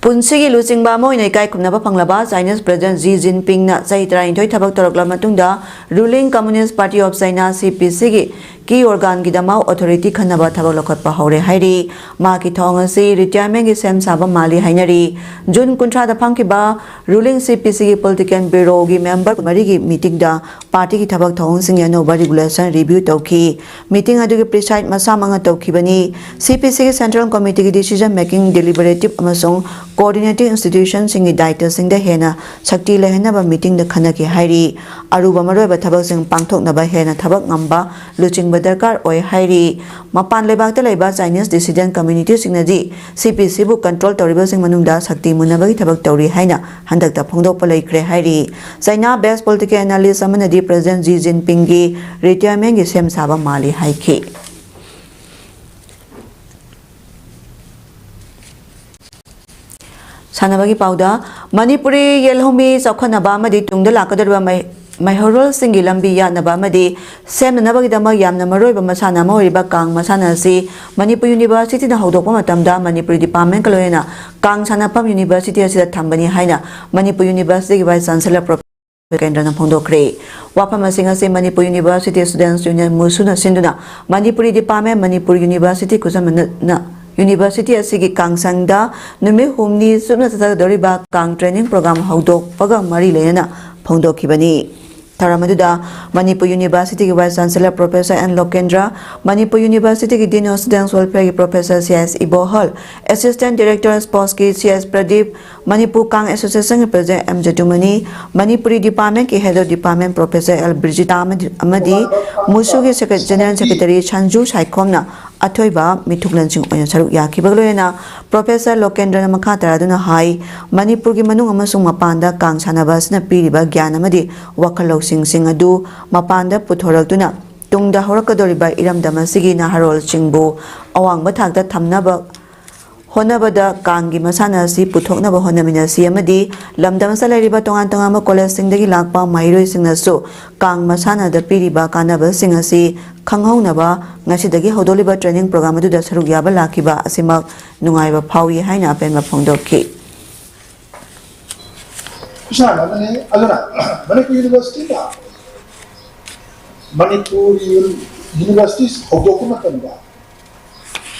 ꯄꯨꯟꯁꯤꯒꯤ ꯂꯨꯆꯤꯡꯕ ꯑꯃ ꯑꯣꯏꯅ ꯏꯀꯥꯏ ꯈꯨꯝꯅꯕ ꯐꯪꯂꯕ ꯆꯥꯏꯅꯤꯁ ꯄ꯭ꯔꯦꯁꯤꯗꯦꯟꯠ ꯖꯤ ꯖꯤꯟꯄꯤꯡꯅ ꯆꯍꯤ ꯇꯔꯥꯅꯤꯊꯣꯏ ꯊꯕꯛ ꯇꯧꯔꯛꯂꯕ ꯃꯇꯨꯡꯗ Ruling Communist Party of China, ꯁꯤ ꯄꯤ ꯁꯤꯒꯤ ꯀꯤ ꯑꯣꯔꯒꯥꯟꯒꯤꯗꯃꯛ ꯑꯣꯊꯣꯔꯤꯇꯤ ꯈꯟꯅꯕ ꯊꯕꯛ ꯂꯧꯈꯠꯄ ꯍꯧꯔꯦ ꯍꯥꯏꯔꯤ꯫ ꯃꯍꯥꯛꯀꯤ ꯊꯧꯑꯣꯡ ꯑꯁꯤ ꯔꯤꯇꯥꯌꯔꯃꯦꯟꯒꯤ ꯁꯦꯝ ꯁꯥꯕ ꯃꯥꯜꯂꯤ ꯍꯥꯏꯅꯔꯤ꯫ ꯖꯨꯟ ꯀꯨꯟꯊ꯭ꯔꯥꯗ ꯐꯝꯈꯤꯕ Ruling ꯁꯤ ꯄꯤ ꯁꯤꯒꯤ ꯄꯣꯂꯤꯇꯤꯀꯦꯜ ꯕ꯭ꯌꯨꯔꯣꯒꯤ ꯃꯦꯝꯕꯔ ꯃꯔꯤꯒꯤ ꯃꯤꯇꯤꯡꯗ ꯄꯥꯔꯇꯤꯒꯤ ꯊꯕꯛ ꯊꯧꯑꯣꯡꯁꯤꯡꯒꯤ ꯑꯅꯧꯕ ꯔꯤꯒꯨꯂꯦꯁꯟ ꯔꯤꯚ꯭ꯌꯨ ꯇꯧꯈꯤ꯫ ꯃꯤꯇꯤꯡ ꯑꯗꯨꯒꯤ ꯄ꯭ꯔꯤꯁꯥꯏꯗ ꯃꯁꯥꯃꯛꯅ ꯇꯧꯈꯤꯕꯅꯤ꯫ ꯁꯤ ꯄꯤ ꯁꯤꯒꯤ ꯁꯦꯟꯇ꯭ꯔꯦꯜ ꯀꯣꯃꯤꯇꯤꯒꯤ ꯗꯤꯁꯤꯖꯟ ꯃꯦꯀꯤꯡ, ꯗꯤꯂꯤꯕꯔꯦꯇꯤꯚ ꯑꯃꯁꯨꯡ ꯀꯣꯑꯣꯔꯗꯤꯅꯦꯇꯤꯡ ꯏꯟꯁꯇꯤꯇ꯭ꯌꯨꯁꯟꯁꯤꯡꯒꯤ ꯗꯥꯌꯤꯠꯇꯁꯤꯡꯗ ꯍꯦꯟꯅ ꯁꯛꯇꯤ ꯂꯩꯍꯟꯅꯕ ꯃꯤꯇꯤꯡꯗ ꯈꯟꯅꯈꯤ ꯍꯥꯏꯔꯤ꯫ ꯑꯔꯨꯕ ꯃꯔꯨꯑꯣꯏꯕ ꯊꯕꯛꯁꯤꯡ ꯄꯥꯡꯊꯣꯛꯅꯕ ꯍꯦꯟꯅ ꯊꯕꯛ ꯉꯝꯕ ꯂꯨꯆꯤꯡꯕ ꯗꯔꯀꯥꯔ ꯑꯣꯏ ꯍꯥꯏꯔꯤ꯫ ꯃꯄꯥꯟ ꯂꯩꯕꯥꯛꯇ ꯂꯩꯕ ꯆꯥꯏꯅꯤꯁ ꯗꯤꯁꯤꯗꯦꯟꯠ ꯀꯝꯃ꯭ꯌꯨꯅꯤꯇꯤꯁꯤꯡꯅꯗꯤ ꯁꯤ ꯄꯤ ꯁꯤꯕꯨ ꯀꯟꯇ꯭ꯔꯣꯜ ꯇꯧꯔꯤꯕꯁꯤꯡ ꯃꯅꯨꯡꯗ ꯁꯛꯇꯤ ꯃꯨꯟꯅꯕꯒꯤ ꯊꯕꯛ ꯇꯧꯔꯤ ꯍꯥꯏꯅ ꯍꯟꯗꯛꯇ ꯐꯣꯡꯗꯣꯛꯄ ꯂꯩꯈ꯭ꯔꯦ ꯍꯥꯏꯔꯤ꯫ ꯆꯥꯏꯅꯥ ꯕꯦꯁ ꯄꯣꯂꯤꯇꯤꯀꯦꯜ ꯑꯦꯅꯥꯂꯤꯁ ꯑꯃꯅꯗꯤ ꯄ꯭ꯔꯦꯁꯤꯗꯦꯟꯠ ꯖꯤ ꯖꯤꯟꯄꯤꯡꯒꯤ ꯔꯤꯇꯥꯌꯔꯃꯦꯟꯒꯤ ꯁꯦꯝ ꯁꯥꯕ ꯃꯥꯜꯂꯤ ꯍꯥꯏꯈꯤ꯫ ꯁꯥꯟꯅꯕꯒꯤ ꯄꯥꯎꯗ, ꯃꯅꯤꯄꯨꯔꯤ ꯌꯦꯜꯍꯧꯃꯤ ꯆꯥꯎꯈꯠꯅꯕ ꯑꯃꯗꯤ ꯇꯨꯡꯗ ꯂꯥꯛꯀꯗꯧꯔꯤꯕ ꯃꯩ-, ꯃꯩꯍꯧꯔꯣꯜꯁꯤꯡꯒꯤ ꯂꯝꯕꯤ ꯌꯥꯠꯅꯕ ꯑꯃꯗꯤ ꯁꯦꯝꯅꯅꯕꯒꯤꯗꯃꯛ ꯌꯥꯝꯅ ꯃꯔꯨꯑꯣꯏꯕ ꯃꯁꯥꯟꯅ ꯑꯃ ꯑꯣꯏꯔꯤꯕ ꯀꯥꯡ ꯃꯁꯥꯟꯅ ꯑꯁꯤ ꯃꯅꯤꯄꯨꯔ ꯌꯨꯅꯤꯚꯔꯁꯤꯇꯤꯅ ꯍꯧꯗꯣꯛꯄ ꯃꯇꯝꯗ ꯃꯅꯤꯄꯨꯔꯤ ꯗꯤꯄꯥꯔꯠꯃꯦꯟꯀ ꯂꯣꯏꯅꯅ ꯀꯥꯡ ꯁꯥꯟꯅꯐꯝ ꯌꯨꯅꯤꯚꯔꯁꯤꯇꯤ ꯑꯁꯤꯗ ꯊꯝꯕꯅꯤ ꯍꯥꯏꯅ ꯃꯅꯤꯄꯨꯔ ꯌꯨꯅꯤꯚꯔꯁꯤꯇꯤꯒꯤ ꯚꯥꯏꯁ ꯆꯥꯟꯁꯦꯂꯔ ꯄ꯭ꯔꯣꯐꯦꯁꯔ ꯀꯦꯟꯗ꯭ꯔꯅ ꯐꯣꯡꯗꯣꯛꯈ꯭ꯔꯦ꯫ ꯋꯥꯐꯝ ꯑꯁꯤꯡ ꯑꯁꯤ ꯃꯅꯤꯄꯨꯔ ꯌꯨꯅꯤꯚꯔꯁꯤꯇꯤ ꯁ꯭ꯇꯨꯗꯦꯟꯠꯁ ꯌꯨꯅꯤꯌꯟ ꯃꯨꯁꯨꯅ ꯁꯤꯟꯗꯨꯅ ꯃꯅꯤꯄꯨꯔꯤ ꯗꯤꯄꯥꯔꯠꯃꯦꯟ, ꯃꯅꯤꯄꯨꯔ ꯌꯨꯅꯤꯚꯔꯁꯤꯇꯤ ꯈꯨꯠꯁꯝꯅꯅ ꯌꯨꯅꯤꯚꯔꯁꯤꯇꯤ ꯑꯁꯤꯒꯤ ꯀꯥꯡꯁꯪꯗ ꯅꯨꯃꯤꯠ ꯍꯨꯝꯅꯤ ꯆꯨꯞꯅ ꯆꯠꯊꯒꯗꯧꯔꯤꯕ ꯀꯥꯡ ꯇ꯭ꯔꯦꯅꯤꯡ ꯄ꯭ꯔꯣꯒ꯭ꯔꯥꯝ ꯍꯧꯗꯣꯛꯄꯒ ꯃꯔꯤ ꯂꯩꯅꯅ ꯐꯣꯡꯗꯣꯛꯈꯤꯕꯅꯤ꯫ ꯊꯧꯔꯝ ꯑꯗꯨꯗ ꯃꯅꯤꯄꯨꯔ ꯌꯨꯅꯤꯚꯔꯁꯤꯇꯤꯒꯤ vice chancellor professor N Lokendra, Manipur ꯌꯨꯅꯤꯚꯔꯁꯤꯇꯤꯒꯤ dean of ꯁ꯭ꯇꯨꯗꯦꯟꯠꯁ ꯋꯦꯜꯐꯤꯌꯔꯒꯤ professor C S ꯏꯕꯣꯍꯜ, assistant director ꯁ꯭ꯄꯣꯔꯠꯁꯀꯤ ꯁꯤ ꯑꯦꯁ ꯄ꯭ꯔꯗꯤꯞ, ꯃꯅꯤꯄꯨꯔ ꯀꯥꯡ ꯑꯦꯁꯣꯁꯤꯌꯦꯁꯟꯒꯤ ꯄ꯭ꯔꯦꯁꯤꯗꯦꯟꯠ ꯑꯦꯝ ꯖꯗꯨꯃꯅꯤ, ꯃꯅꯤꯄꯨꯔꯤ ꯗꯤꯄꯥꯔꯠꯃꯦꯟꯠꯀꯤ head of department professor L Brajita ꯑꯃꯗꯤ, ꯑꯃꯗꯤ ꯃꯨꯁꯨꯒꯤ secretary-, general secretary Sanju Saikhom ꯑꯊꯣꯏꯕ ꯃꯤꯊꯨꯡꯂꯦꯟꯁꯤꯡ ꯑꯣꯏꯅ ꯁꯔꯨꯛ ꯌꯥꯈꯤꯕꯒ ꯂꯣꯏꯅꯅ ꯄ꯭ꯔꯣꯐꯦꯁꯔ ꯂꯣꯀꯦꯟꯗ꯭ꯔꯅ ꯃꯈꯥ ꯇꯥꯔꯗꯨꯅ ꯍꯥꯏ, ꯃꯅꯤꯄꯨꯔꯒꯤ ꯃꯅꯨꯡ ꯑꯃꯁꯨꯡ ꯃꯄꯥꯟꯗ ꯀꯥꯡ ꯁꯥꯟꯅꯕ ꯑꯁꯤꯅ ꯄꯤꯔꯤꯕ ꯒ꯭ꯌꯥꯟ ꯑꯃꯗꯤ ꯋꯥꯈꯜ ꯂꯧꯁꯤꯡꯁꯤꯡ ꯑꯗꯨ ꯃꯄꯥꯟꯗ ꯄꯨꯊꯣꯔꯛꯇꯨꯅ ꯇꯨꯡꯗ ꯍꯧꯔꯛꯀꯗꯧꯔꯤꯕ ꯏꯔꯝꯗꯝ ꯑꯁꯤꯒꯤ ꯅꯍꯥꯔꯣꯜꯁꯤꯡꯕꯨ ꯑꯋꯥꯡꯕ ꯊꯥꯛꯇ ꯊꯝꯅꯕ ꯍꯣꯠꯅꯕꯗ ꯀꯥꯡꯒꯤ ꯃꯁꯥꯟꯅ ꯑꯁꯤ ꯄꯨꯊꯣꯛꯅꯕ ꯍꯣꯠꯅꯃꯤꯟꯅꯁꯤ ꯑꯃꯗꯤ ꯂꯝꯗꯝ ꯑꯁꯤꯗ ꯂꯩꯔꯤꯕ ꯇꯣꯉꯥꯟ ꯇꯣꯉꯥꯟꯕ ꯀꯣꯂꯦꯖꯁꯤꯡꯗꯒꯤ ꯂꯥꯛꯄ ꯃꯍꯩꯔꯣꯏꯁꯤꯡꯅꯁꯨ ꯀꯥꯡ ꯃꯁꯥꯟꯅꯗ ꯄꯤꯔꯤꯕ ꯀꯥꯟꯅꯕꯁꯤꯡ ꯑꯁꯤ ꯈꯪꯍꯧꯅꯕ ꯉꯁꯤꯗꯒꯤ ꯍꯧꯗꯣꯛꯂꯤꯕ ꯇ꯭ꯔꯦꯅꯤꯡ ꯄ꯭ꯔꯣꯒ꯭ꯔꯥꯝ ꯑꯗꯨꯗ ꯁꯔꯨꯛ ꯌꯥꯕ ꯂꯥꯛꯈꯤꯕ ꯑꯁꯤꯃꯛ ꯅꯨꯡꯉꯥꯏꯕ ꯐꯥꯎꯏ ꯍꯥꯏꯅ ꯑꯄꯦꯟꯕ ꯐꯣꯡꯗꯣꯛꯈꯤ꯫ ꯈꯨꯁꯥꯟꯅ ꯑꯃꯅꯤ꯫ ꯑꯗꯨꯅ ꯃꯅꯤꯄꯨꯔ ꯌꯨꯅꯤꯚꯔꯁꯤꯇꯤꯅ ꯃꯅꯤꯄꯨꯔ ꯌꯨꯅꯤꯚꯔꯁꯤꯇꯤ ꯍꯧꯗꯣꯛꯄ ꯃꯇꯝꯗ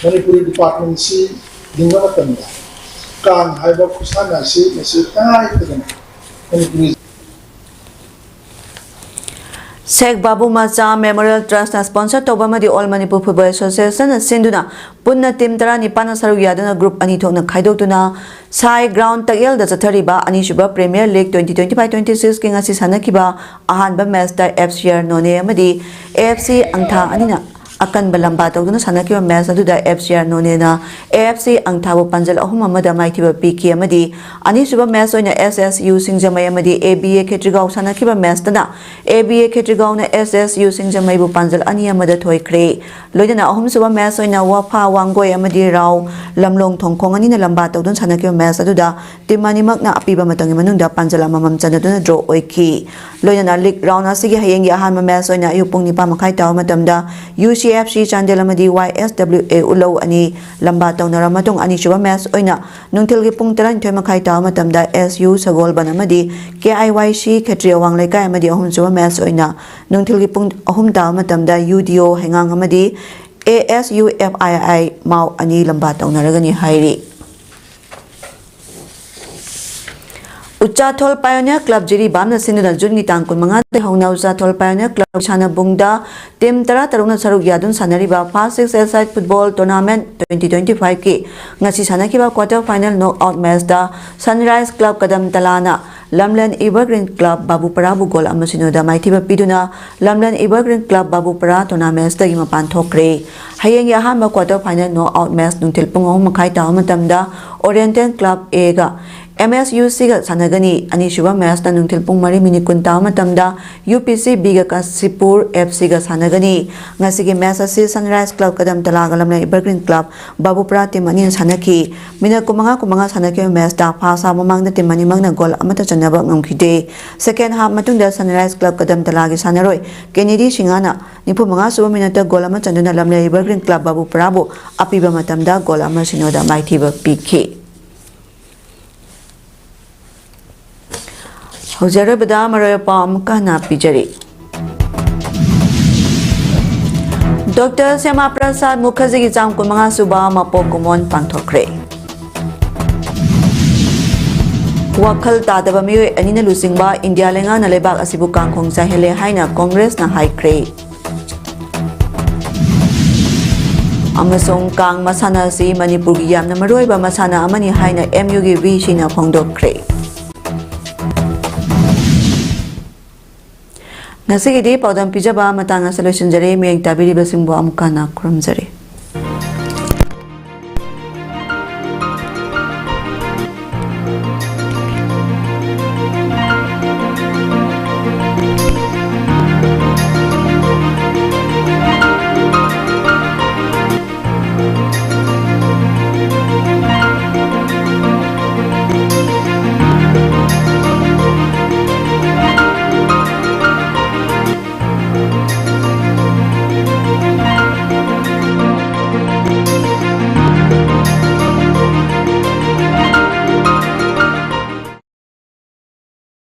ꯃꯅꯤꯄꯨꯔꯤ ꯗꯤꯄꯥꯔꯠꯃꯦꯟꯁꯤ ꯂꯤꯡꯕ ꯃꯇꯝꯗ ꯀꯥꯡ ꯍꯥꯏꯕ ꯈꯨꯁꯥꯟꯅ ꯑꯁꯤ ꯃꯁꯤ ꯇꯉꯥꯏ ꯐꯗꯅ ꯃꯅꯤꯄꯨꯔꯤ ꯁꯦꯈ ꯕꯥꯕꯨ ꯃꯆꯥ ꯃꯦꯃꯣꯔꯤꯌꯦꯜ ꯇ꯭ꯔꯁꯅ ꯁ꯭ꯄꯣꯟꯁꯔ ꯇꯧꯕ ꯑꯃꯗꯤ ꯑꯣꯜ ꯃꯅꯤꯄꯨꯔ ꯐꯨꯠꯕꯣꯜ ꯑꯦꯁꯣꯁꯤꯌꯦꯁꯟꯅ ꯁꯤꯟꯗꯨꯅ ꯄꯨꯟꯅ ꯇꯤꯝ ꯇꯔꯥꯅꯤꯄꯥꯟꯅ ꯁꯔꯨꯛ ꯌꯥꯗꯨꯅ ꯒ꯭ꯔꯨꯞ ꯑꯅꯤ ꯊꯣꯛꯅ ꯈꯥꯏꯗꯣꯛꯇꯨꯅ ꯁꯥꯏ ꯒ꯭ꯔꯥꯎꯟ ꯇꯛꯌꯦꯜꯗ ꯆꯠꯊꯔꯤꯕ ꯑꯅꯤꯁꯨꯕ premier league twenty twenty five twenty six ꯀꯤ ꯉꯁꯤ ꯁꯥꯟꯅꯈꯤꯕ ꯑꯍꯥꯟꯕ ꯃꯦꯆꯇ ꯑꯦꯐ ꯁꯤ ꯑꯥꯔ ꯅꯣꯅꯦ ꯑꯃꯗꯤ ꯑꯦ ꯑꯦꯐ ꯁꯤ ꯑꯪꯊꯥ ꯑꯅꯤꯅ ꯑꯀꯟꯕ ꯂꯝꯕꯥ ꯇꯧꯗꯨꯅ ꯁꯥꯟꯅꯈꯤꯕ ꯃꯦꯆ ꯑꯗꯨꯗ F C R ꯅꯣꯅꯦꯅ A F C ꯑꯪꯊꯥꯕꯨ ꯄꯥꯟꯖꯜ ꯑꯍꯨꯝ ꯑꯃꯗ ꯃꯥꯏꯊꯤꯕ ꯄꯤꯈꯤ ꯑꯃꯗꯤ ꯑꯅꯤꯁꯨꯕ ꯃꯦꯆ ꯑꯣꯏꯅ ꯑꯦꯁ ꯑꯦꯁ ꯌꯨ ꯁꯤꯡꯖꯃꯩ ꯑꯃꯗꯤ ꯑꯦ ꯕꯤ ꯑꯦ ꯈꯦꯇ꯭ꯔꯤꯒꯥꯎ ꯁꯥꯟꯅꯈꯤꯕ ꯃꯦꯆꯇꯅ A B A ꯈꯦꯇ꯭ꯔꯤꯒꯥꯎꯅ S S U ꯁꯤꯡꯖꯃꯩꯕꯨ ꯄꯥꯟꯖꯜ ꯑꯅꯤ ꯑꯃꯗ ꯊꯣꯏꯈ꯭ꯔꯦ꯫ ꯂꯣꯏꯅꯅ ꯑꯍꯨꯝꯁꯨꯕ ꯃꯦꯆ ꯑꯣꯏꯅ ꯋꯥꯐꯥ ꯋꯥꯡꯒꯣꯏ ꯑꯃꯗꯤ ꯔꯥꯎ ꯂꯝꯂꯣꯡ ꯊꯣꯡꯈꯣꯡ ꯑꯅꯤꯅ ꯂꯝꯕꯥ ꯇꯧꯗꯨꯅ ꯁꯥꯟꯅꯈꯤꯕ ꯃꯦꯆ ꯑꯗꯨꯗ ꯇꯤꯝ ꯑꯅꯤꯃꯛꯅ ꯑꯄꯤꯕ ꯃꯇꯝꯒꯤ ꯃꯅꯨꯡꯗ ꯄꯥꯟꯖꯜ ꯑꯃꯃꯝ ꯆꯟꯅꯗꯨꯅ ꯗ꯭ꯔꯣ ꯑꯣꯏꯈꯤ꯫ ꯂꯣꯏꯅꯅ ꯂꯤꯒ ꯔꯥꯎꯟ ꯑꯁꯤꯒꯤ ꯍꯌꯦꯡꯒꯤ ꯑꯍꯥꯟꯕ ꯃꯦꯆ ꯑꯣꯏꯅ ꯑꯌꯨꯛ ꯄꯨꯡ ꯅꯤꯄꯥꯟ ꯃꯈꯥꯏ ꯇꯥꯕ ꯃꯇꯝꯗ U C F C Chandel ꯑꯃꯗꯤ ꯋꯥꯏ ꯑꯦꯁ ꯗꯕ꯭ꯂꯤꯎ ꯑꯦ ꯎꯂꯧ ꯑꯅꯤ ꯂꯝꯕꯥ ꯇꯧꯅꯔꯕ ꯃꯇꯨꯡ, ꯑꯅꯤꯁꯨꯕ ꯃꯦꯆ ꯑꯣꯏꯅ ꯅꯨꯡꯊꯤꯜꯒꯤ ꯄꯨꯡ ꯇꯔꯥꯅꯤꯊꯣꯏ ꯃꯈꯥꯏ ꯇꯥꯕ ꯃꯇꯝꯗ ꯑꯦꯁ ꯌꯨ ꯁꯒꯣꯜꯕꯟ ꯑꯃꯗꯤ ꯀꯦ ꯑꯥꯏ ꯋꯥꯏ ꯁꯤ ꯈꯦꯇ꯭ꯔꯤ ꯑꯋꯥꯡ ꯂꯩꯀꯥꯏ ꯑꯃꯗꯤ ꯑꯍꯨꯝꯁꯨꯕ ꯃꯦꯆ ꯑꯣꯏꯅ ꯅꯨꯡꯊꯤꯜꯒꯤ ꯄꯨꯡ ꯑꯍꯨꯝ ꯇꯥꯕ ꯃꯇꯝꯗ ꯌꯨ ꯗꯤ ꯑꯣ ꯍꯩꯉꯥꯡ ꯑꯃꯗꯤ ꯑꯦ ꯑꯦꯁ ꯌꯨ ꯑꯦꯐ ꯑꯥꯏ ꯑꯥꯏ ꯃꯥꯎ ꯑꯅꯤ ꯂꯝꯕꯥ ꯇꯧꯅꯔꯒꯅꯤ ꯍꯥꯏꯔꯤ꯫ ꯎꯆꯥꯊꯣꯜ ꯄꯥꯏꯑꯣꯅꯤꯌꯔ ꯀ꯭ꯂꯕ ꯖꯤꯔꯤꯕꯥꯝꯅ ꯁꯤꯟꯗꯨꯅ ꯖꯨꯟꯒꯤ ꯇꯥꯡ ꯀꯨꯟꯃꯉꯥꯗꯒꯤ ꯍꯧꯅ ꯎꯆꯥꯊꯣꯜ ꯄꯥꯏꯑꯣꯅꯤꯌꯔ ꯀ꯭ꯂꯕ ꯁꯥꯟꯅꯕꯨꯡꯗ ꯇꯤꯝ ꯇꯔꯥꯇꯔꯨꯛꯅ ꯁꯔꯨꯛ ꯌꯥꯗꯨꯅ ꯁꯥꯟꯅꯔꯤꯕ five six a side football tournament twenty twenty ꯐꯥꯏꯚꯀꯤ ꯉꯁꯤ ꯁꯥꯟꯅꯈꯤꯕ ꯀ꯭ꯋꯥꯇꯔ ꯐꯥꯏꯅꯦꯜ ꯅꯣꯛ ꯑꯥꯎꯠ ꯃꯦꯆꯇ ꯁꯟꯔꯥꯏꯖ ꯀ꯭ꯂꯕ ꯀꯗꯝ ꯇꯂꯥꯅ ꯂꯝꯂꯦꯟ ꯏꯚꯔꯒ꯭ꯔꯤꯟ ꯀ꯭ꯂꯕ ꯕꯥꯕꯨꯄꯔꯥꯕꯨ ꯒꯣꯜ ꯑꯃ ꯁꯤꯅꯣꯗ ꯃꯥꯏꯊꯤꯕ ꯄꯤꯗꯨꯅ ꯂꯝꯂꯦꯟ ꯏꯚꯔꯒ꯭ꯔꯤꯟ ꯀ꯭ꯂꯕ ꯕꯥꯕꯨꯄꯔꯥ ꯇꯣꯔꯅꯥꯃꯦꯟꯠꯇꯒꯤ ꯃꯄꯥꯟ ꯊꯣꯛꯈ꯭ꯔꯦ꯫ ꯍꯌꯦꯡꯒꯤ ꯑꯍꯥꯟꯕ quarter final knockout match ꯅꯨꯡꯊꯤꯜ ꯄꯨꯡ ꯑꯍꯨꯝ ꯃꯈꯥꯏ ꯇꯥꯕ ꯃꯇꯝꯗ ꯑꯣꯔꯤꯌꯦꯟꯇꯦꯜ ꯀ꯭ꯂꯕ ꯑꯦꯒ ꯑꯦꯝ ꯑꯦꯁ ꯌꯨ ꯁꯤꯒ ꯁꯥꯟꯅꯒꯅꯤ꯫ ꯑꯅꯤꯁꯨꯕ ꯃꯦꯆꯅ ꯅꯨꯡꯊꯤꯜ ꯄꯨꯡ ꯃꯔꯤ ꯃꯤꯅꯤꯠ ꯀꯨꯟ ꯇꯥꯕ ꯃꯇꯝꯗ ꯌꯨ ꯄꯤ ꯁꯤ ꯕꯤꯒ ꯀꯥꯁꯤꯄꯨꯔ ꯑꯦꯐ ꯁꯤꯒ ꯁꯥꯟꯅꯒꯅꯤ꯫ ꯉꯁꯤꯒꯤ ꯃꯦꯆ ꯑꯁꯤ sunrise club ꯀꯗꯝ ꯇꯂꯥꯒ ꯂꯝꯂꯦꯟ evergreen club ꯕꯥꯕꯨꯄꯨꯔꯥ team ꯑꯅꯤꯅ ꯁꯥꯟꯅꯈꯤ꯫ ꯃꯤꯅꯠ ꯀꯨꯟꯃꯉꯥ ꯀꯨꯟꯃꯉꯥ ꯁꯥꯟꯅꯈꯤꯕ ꯃꯦꯆꯇ ꯐꯥꯁ ꯍꯥꯐ ꯃꯃꯥꯡꯗ ꯇꯤꯝ ꯑꯅꯤꯃꯛꯅ ꯒꯣꯜ ꯑꯃꯠꯇ ꯆꯟꯅꯕ ꯉꯝꯈꯤꯗꯦ꯫ ꯁꯦꯀꯦꯟ ꯍꯥꯐ ꯃꯇꯨꯡꯗ ꯁꯟꯔꯥꯏꯖ ꯀ꯭ꯂꯕ ꯀꯗꯝ ꯇꯂꯥꯒꯤ ꯁꯥꯟꯅꯔꯣꯏ ꯀꯦꯅꯦꯗꯤ ꯁꯤꯡꯍꯅ ꯅꯤꯐꯨ ꯃꯉꯥ ꯁꯨꯕ ꯃꯤꯅꯠꯇ ꯒꯣꯜ ꯑꯃ ꯆꯟꯗꯨꯅ ꯂꯝꯂꯦꯟ ꯏꯚꯔꯒ꯭ꯔꯤꯟ ꯀ꯭ꯂꯕ ꯕꯥꯕꯨꯄꯨꯔꯥꯕꯨ ꯑꯄꯤꯕ ꯃꯇꯝꯗ ꯒꯣꯜ ꯑꯃ ꯁꯤꯅꯣꯗ ꯃꯥꯏꯊꯤꯕ ꯄꯤꯈꯤ꯫ ꯍꯧꯖꯤꯛ ꯑꯔꯣꯏꯕꯗ ꯃꯔꯨꯑꯣꯏꯕ ꯄꯥꯎ ꯑꯃꯨꯛꯀ ꯍꯟꯅ ꯄꯤꯖꯔꯤ꯫ ꯗꯣꯛꯇꯔ ꯁ꯭ꯌꯥꯃꯥ ꯄ꯭ꯔꯁꯥꯗ ꯃꯨꯈꯔꯖꯤꯒꯤ ꯆꯥꯝ ꯀꯨꯟꯃꯉꯥ ꯁꯨꯕ ꯃꯄꯣꯛ ꯀꯨꯝꯑꯣꯟ ꯄꯥꯡꯊꯣꯛꯈ꯭ꯔꯦ꯫ ꯋꯥꯈꯜ ꯇꯥꯗꯕ ꯃꯤꯑꯣꯏ ꯑꯅꯤꯅ ꯂꯨꯆꯤꯡꯕ ꯏꯟꯗꯤꯌꯥ ꯂꯩꯉꯥꯛꯅ ꯂꯩꯕꯥꯛ ꯑꯁꯤꯕꯨ ꯀꯥꯡꯈꯣꯡ ꯆꯥꯏꯍꯜꯂꯦ ꯍꯥꯏꯅ ꯀꯣꯡꯒ꯭ꯔꯦꯁꯅ ꯍꯥꯏꯈ꯭ꯔꯦ꯫ ꯑꯃꯁꯨꯡ ꯀꯥꯡ ꯃꯁꯥꯟꯅ ꯑꯁꯤ ꯃꯅꯤꯄꯨꯔꯒꯤ ꯌꯥꯝꯅ ꯃꯔꯨꯑꯣꯏꯕ ꯃꯁꯥꯟꯅ ꯑꯃꯅꯤ ꯍꯥꯏꯅ ꯑꯦꯝ ꯌꯨꯒꯤ ꯚꯤ ꯁꯤꯅ ꯐꯣꯡꯗꯣꯛꯈ꯭ꯔꯦ꯫ ꯉꯁꯤꯒꯤꯗꯤ ꯄꯥꯎꯗꯝ ꯄꯤꯖꯕ ꯃꯇꯥꯡ ꯑꯁꯤꯗ ꯂꯣꯏꯁꯤꯟꯖꯔꯦ꯫ ꯃꯤꯠꯌꯦꯡ ꯇꯥꯕꯤꯔꯤꯕꯁꯤꯡꯕꯨ ꯑꯃꯨꯛ ꯍꯟꯅ ꯈꯨꯔꯨꯝꯖꯔꯤ꯫